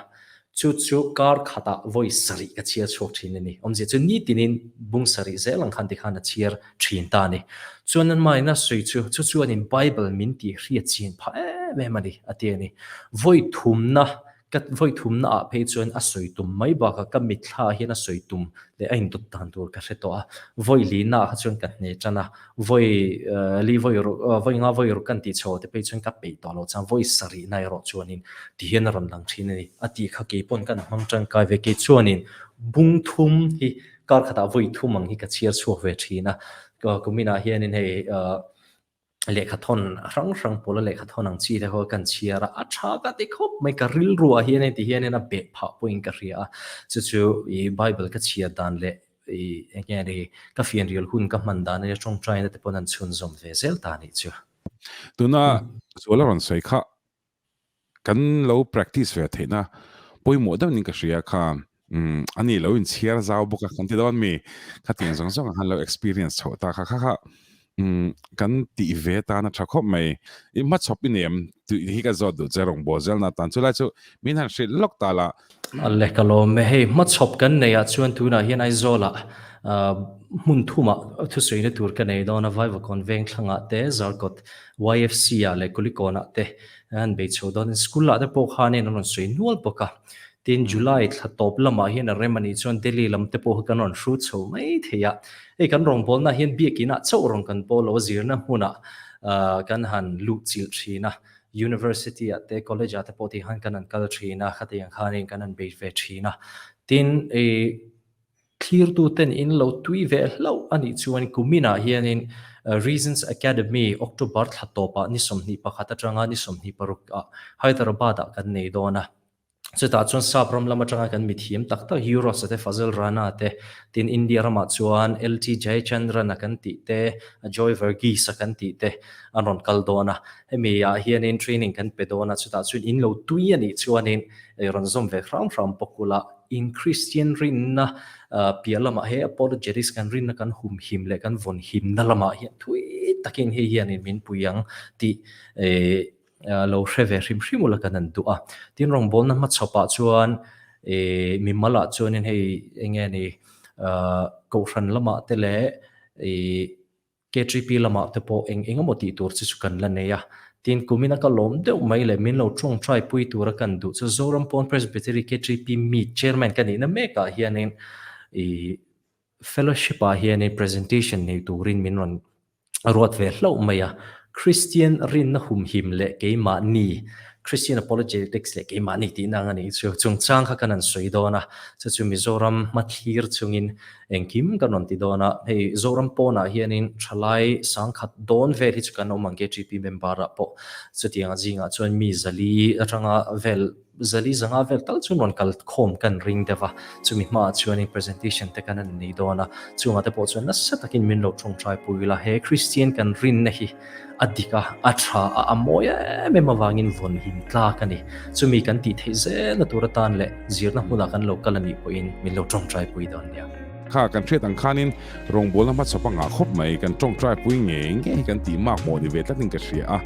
chu chu kar khatah vawi sarih ka chhiar chhuak thin a ni. Awmzia chu nitinin bung sarih zel ang khan tikhan a chhiar thin ta a ni. Chuan an mahina sawi chu, chu chuanin Bible min tih hriat chin phah em em a ni, a ti a ni. Vawi thumna Ka vawi thumna ah phei chuan a sawi tum mai bakah ka mitthla ah hian a sawi tum leh a indawt dan tur ka hre tawh a, vawi lina ah kha chuan ka hne tan a, vawi li vawi ruk vawi nga vawi ruk kan tih chho te phei chuan ka peih tawh lo chuan vawi sarihna erawh chuanin ti hian a rawn lang thin a ni. A tih kha kei pawn kan hmang tangkai ve, kei chuanin bung thum hi kar khatah vawi thum ang hi ka chhiar chhuak ve thin a, kuminah hianin hei lehkhathawn hrang hrang pawla lehkhathawn ang chi te khaw kan chhiar a, a tha ka ti khawp mai ka rilru ah hian heti hian a beh phah pawhin ka hria a, chu chu i bible ka chhiar dan leh i eng nge ni ka fianrial hun ka hman dan ania tawngtaina te pawn an chhunzawm ve zel ta anih chu. Tuna Zuala rawn sawi kha kan lo practice ve theihna pawimawh deuh nin ka hria kha um ani lo in chhiar zau bawk a kan ti dawn mi khatiang zawng zawng han lo experience chhoh ta kha kha kha um kan tih ve tan a tha khawp mai i hmachhawp i nem tih hi ka zawt duh che rawngbawl zel na tan chulai chu min han hrilh lawk ta la. Le ka lawm e, hei hmachhawp kan nei ah chuan tunah hian Aizawl ah hmun thum ah thusawi na tur ka nei dawn a, Vaivakawn veng thlang ah te, Zarkawt YFC ah leh Kulikawn ah te an bei chho dawn in school ah te pawh khanin an rawn sawi nual bawk a, tin July thla tawp lamah hian a rem a nih chuan Delhi lam te pawh hi kan rawn hrut chho mai thei a, hei kan rawngbawlna hian biakin ah chauh rawn kan pawl lo a zirna hmunah kan han luh chilh thin a, University ah te college ah te pawh tih khan kan han kal thin a, khatiang khanin kan han bei ve thin a, tin ih Thlirtuten in lo tui ve hlauh a nih chuan kuminah hianin Reasons Academy October thla tawpah ni 21 atanga ni 26 ah Hyderabad-ah kan nei dawn a. Chutah chuan Sap ram lam atanga kan mithiam tak tak Euros te, Fazil Rana te, tin India ramah chuan LT Jayachandran-a kan tih te, Joy Varghese-a kan tih te an rawn kal dawn a. Hemi ah hianin training kan pe dawn a, chutah chuan in lo tui a nih chuanin rawn zawm ve hram hram bawk ula. In Kristian rinna piah lamah he apologetics kan rinna kan humhim leh kan vawnhimna lamah hian thui takin hei hianin min pui ang tih lo hre ve hrim hrim ula kan han duh a. Tin rawngbawlna hmachhawpah chuan mimalah chuanin hei eng nge ni kohhran lamah te leh KTP lamah te pawh eng eng emaw tih tur chi chu kan la nei a. Tin, kumina ka lawm deuh mai leh min lo tawngtai pui tura kan duh chu Zoram Pawn Presbytery KTP Meet Chairman ka nihna mekah hianin i fellowship ah hianin presentation nei turin min rawn ruat ve hlauh mai a. Kristian rinna humhim leh keimahni Christian Apologetics leh keimahni tihna ang a nih chu chungchang kha kan han sawi dawn a, chu chu Mizoram hmathlir chungin Engkim kan rawn ti dawn a, hei Zoram pawnah hianin thalai sangkhat dawn vel hi chu kan awm ang KTP member ah pawh chutiang zingah chuan mi zali atanga vel zali zanga vel tal chu rawn kal khawm kan ring deuh a, chumi hmaah chuanin presentation te kan han nei dawn a, chungah te pawh chuan nasa takin min lo tawngtai pui ila, he Kristian kan rinna hi A dik a, a tha a, a mawi em em avangin vawn him tlak a ni. Chumi kan tih theih zelna tur atan leh zirna hmunah kan lo kal a nih pawhin min lo tawngtai pui dawn nia. Kha kan hriat ang khanin rawngbawlna hmachhawp a ngah khawp mai, kan tawngtai pui ngei ngei hi kan tih mak maw ni ve tlatin ka hria a.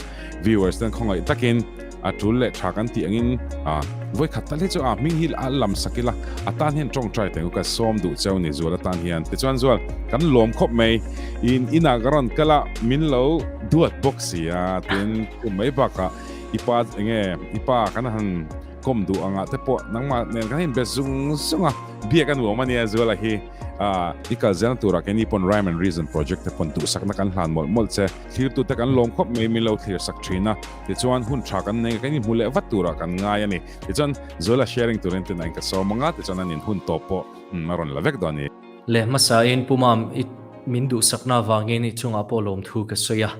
Viewers ten khawngaih takin a tul leh tha kan tih angin a vawikhat tal hi chu a hming hi a lam sak ila a tan hian tawngtai teng ka sawm duh cheu ni Zual atan hian tichuan Zual kan lawm khawp mai in inah ka rawn kal a min lo duat bawk si a tin chu mai bakah i pa enge i pa kan han kawm duh angah te pawh nangmah nen kan inbe zung zung a biak a nuam ania Zuala hi a i kal zelna turah keini pawn Rhyme and Reason project te pawn duhsakna kan hlan mawlh mawlh che thlirtu te kan lawm khawp mai min lo thlir sak thin a. Tichuan hun tha kan nei kan inhmu leh vat turah kan ngai a ni. Tichuan Zuala sharing turin tuna in ka sawm ang a, tichuan an in hun tawp pawh a rawn la vek dawn a ni. Leh hmasain Pu Mam i min duhsakna avangin i chungah pawh lawmthu ka sawi a,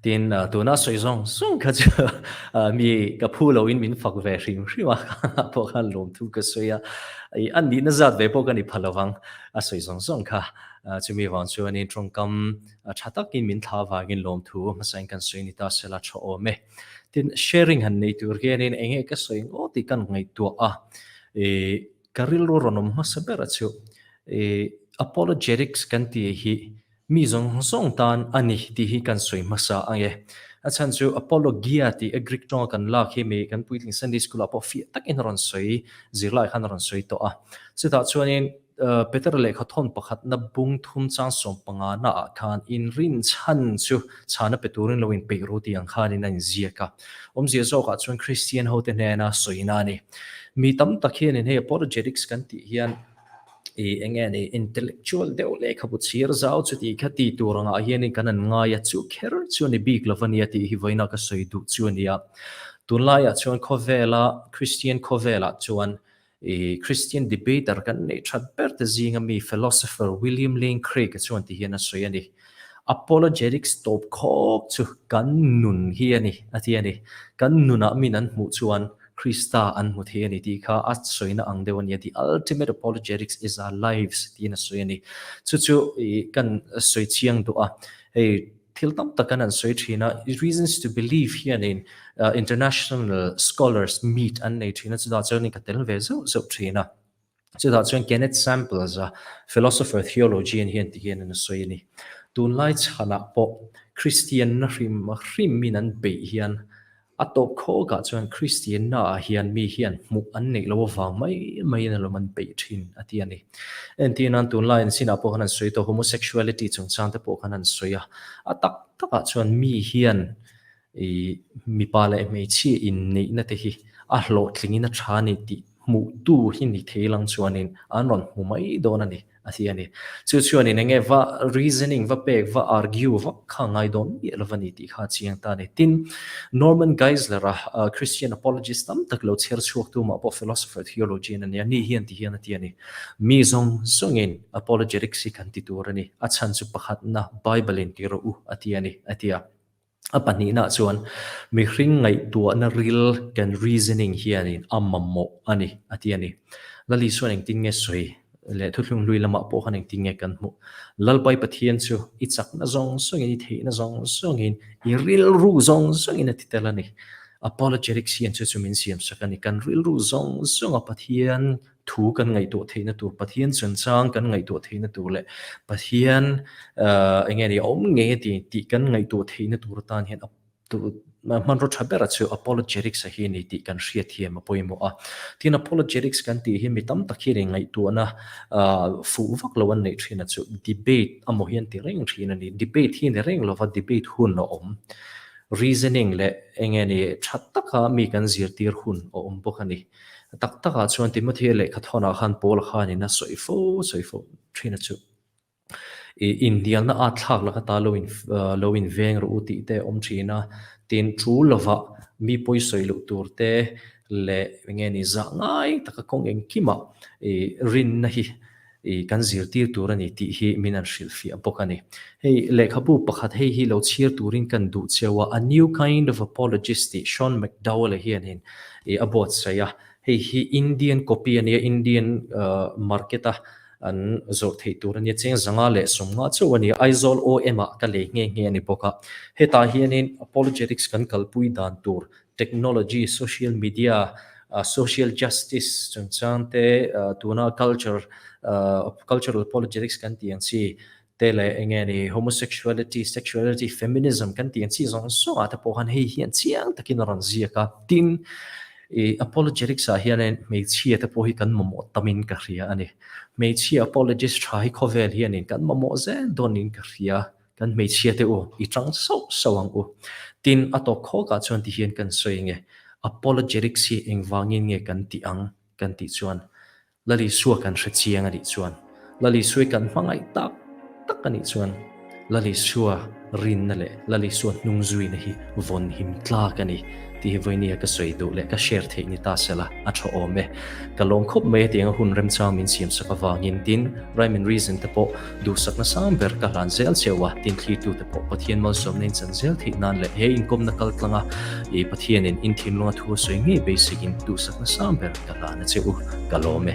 tin tuna sawi zawng zawng kha chu mi ka phu loin min fak ve hrim hrim a, khanah pawh khan lawmthu ka sawi a, i a nihna zat ve pawh ka ni pha lovang a sawi zawng zawng kha. Chumi vang chuanin tawngkam A tha takin min thla avangin lawmthu hmasain kan sawi ni ta sela tha awm e. Tin, sharing han nei tur hianin eng nge ka sawi ngawt tih kan ngaihtuah a, ih ka rilru rawn awm hmasa ber a chu ih apologetics kan tih hi mi zawng zawng tan a ni tih hi kan sawi hmasa ang e. A chhan chu apologia tih a Greek tawnga kan lak hi mi kan puitling Sunday school ah pawh fiah takin a rawn sawi zirlai khan a rawn sawi tawh a. Chutah chuanin Peter lehkha thawn pakhatna bung thum chang 15 na ah khan inrin chhan chu chhana pe turin lo inpeih ru tih ang khanin a inziak a. Awmzia zawkah chuan Kristian hote hnena sawina a ni. Mi tam tak hianin hei apologetics kan tih hian ih eng nge ni intellectual deuh lehkhabu chhir zau chuti kha ti tur angah hianin kan an ngai a, chu kher chu a ni bik lo a nia tih hi vawiina ka sawi duh chu a ni a. Tunlaiah chuan khawvela Kristian khawvelah chuan I Christian debater kan neih that ber te zinga mi philosopher William Lane Craig a chuan ti hian a sawi a ni. Apologetics tawp khawk chu kan nun hi a ni, a ti a ni. Kan nunah min an hmuh chuan Krista an hmu thei a ni tih kha a sawina ang deuh a ni a, The ultimate apologetics is our lives tiin a sawi a ni. Chu chu i kan sawi chiang duh a, hei Thil tam tak an han sawi thin a, Reasons to Believe hianin international scholars meet an nei thin a, chutah chuanin ka tel ve zeuh zeuh thin a. Chutah chuan Kenneth Samples a philosopher theologian hian ti hian an sawi a ni. Tunlai chhanah pawh Kristianna hrim hrimin an beih hian A tawp khawkah chuan Kristiannaah hian mi hian hmuh an neih loh avang mai maiin a lawm an peih thin a ti a ni. Entir nan tunlai an sinah pawh khan an sawi tawh homosexuality chungchang te pawh khan an sawi a, a tak takah chuan mi hian ih mipa leh hmeichhia inneihna te hi a hlawhtlingin a tha a ni tih hmuhtu hi ni thei lang chuanin an rawn hmu mai dawn a ni. A ti a ni. Chu chuanin eng nge va reasoning va pek va argue vak kha ngai dawn miah lo va ni tih kha a chiang ta a ni. Tin, Norman Geisler a Christian apologist tam tak lo chher chhuak tu mah pawh philosopher theologian a nia, ni hian ti hian a ti a ni. Mi zawng zawngin apologetics hi kan ti tur a ni. A chhan chu pakhatna Bible in ti rawh u a ti a ni, a ti a. A pahnihnaah chuan mihring ngaihtuahna ril kan reasoning hianin a mamawh a ni, a ti a ni. Lal Isuan engtin nge sawi leh thuthlung hlui lamah pawh khan engtin nge kan hmuh? Lalpai Pathian chu i chakna zawng zawngin, i theihna zawng zawngin, i rilru zawng zawngin a ti tel a ni. Apologetics hian chu chu min siamsak a ni. Kan rilru zawng zawnga Pathian thu kan ngaihtuah theihna tur, Pathian chungchang kan ngaihtuah theihna tur leh Pathian eng nge ni a awm ngei a ti tih kan ngaihtuah theihna tur atan hian hmanraw tha bera chu apologetics a hi a ni tih kan hriat thiam a pawimawh a. Tin, apologetics kan tih hi mi tam tak hian inngaihtuahna fuh vak lo an neih thin a chu debate amaw hi an ti reng thin a ni. Debate hi a ni reng lova debate hun a awm. Reasoning leh eng nge ni tha taka mi kan zirtir hun a awm bawk a ni. Tak takah chuan Timothea lehkha thawnah khan Paula khanin a sawi fo sawi fo thin a chu. I inhnialna at thlak laka ta lo in lo in veng rawh u tih te a awm thin a, tin thu lovah mi pawi sawi loh tur te leh eng nge ni zah ngai taka kawng engkimah i rinna hi I kan zirtir tur a ni tih hi min an hrilhfiah bawk a ni. Hei lehkhabu pakhat hei hi lo chhiar turin kan duh cheu a, A New Kind of Apologist tih Sean McDowell-a hianin i a buatsaih a. Hei hi Indian copy a nia, Indian market-a an zawrh theih tur a nia, cheng 150 chauh a ni. Aizawl OM-ah ka lei nghe nghe a ni bawk a. Hetah hianin apologetics kan kalpui dan tur technology, social media, social justice chungchang te, tuna culture, cultural apologetics kan tih ang chi te leh eng nge ni homosexuality, sexuality, feminism kan tih ang chi zawng zawng ah te pawh khan hei hian chiang takin a rawn ziak a. Tin, i apologetics ah hianin hmeichhia te pawh hi kan mamawh tamin ka hria a ni. Hmeichhia apologist tha hi khawvel hianin kan mamawh zel dawnin ka hria. Kan hmeichhia te u, i tang sauh sauh ang u. Tin, a tawp khawkah chuan ti hian kan sawi nge, Apologetics hi engvangin nge kan tih ang kan tih chuan, Lal Isua kan hre chiang a nih chuan, Lal Isua i kan hmangaih tak tak a nih chuan, Lal Isua rinna leh Lal Isua hnung zuina hi vawn him tlak a ni tih hi vawinia ka sawi duh leh ka share theih ni ta sela a tha awm e. Ka lawm khawp mai a tiang a hun remchang min siamsak avangin tin, Rhyme and Reason te pawh Duhsakna sang ber ka hlan zel cheu a, tin thlirtute pawh Pathian malsawmna in chan zel theih nan leh he inkawmna kal tlanga i Pathianin in thinlunga thu a sawi ngei basic in duhsakna sang ber ka hlan a che u, ka lawm e.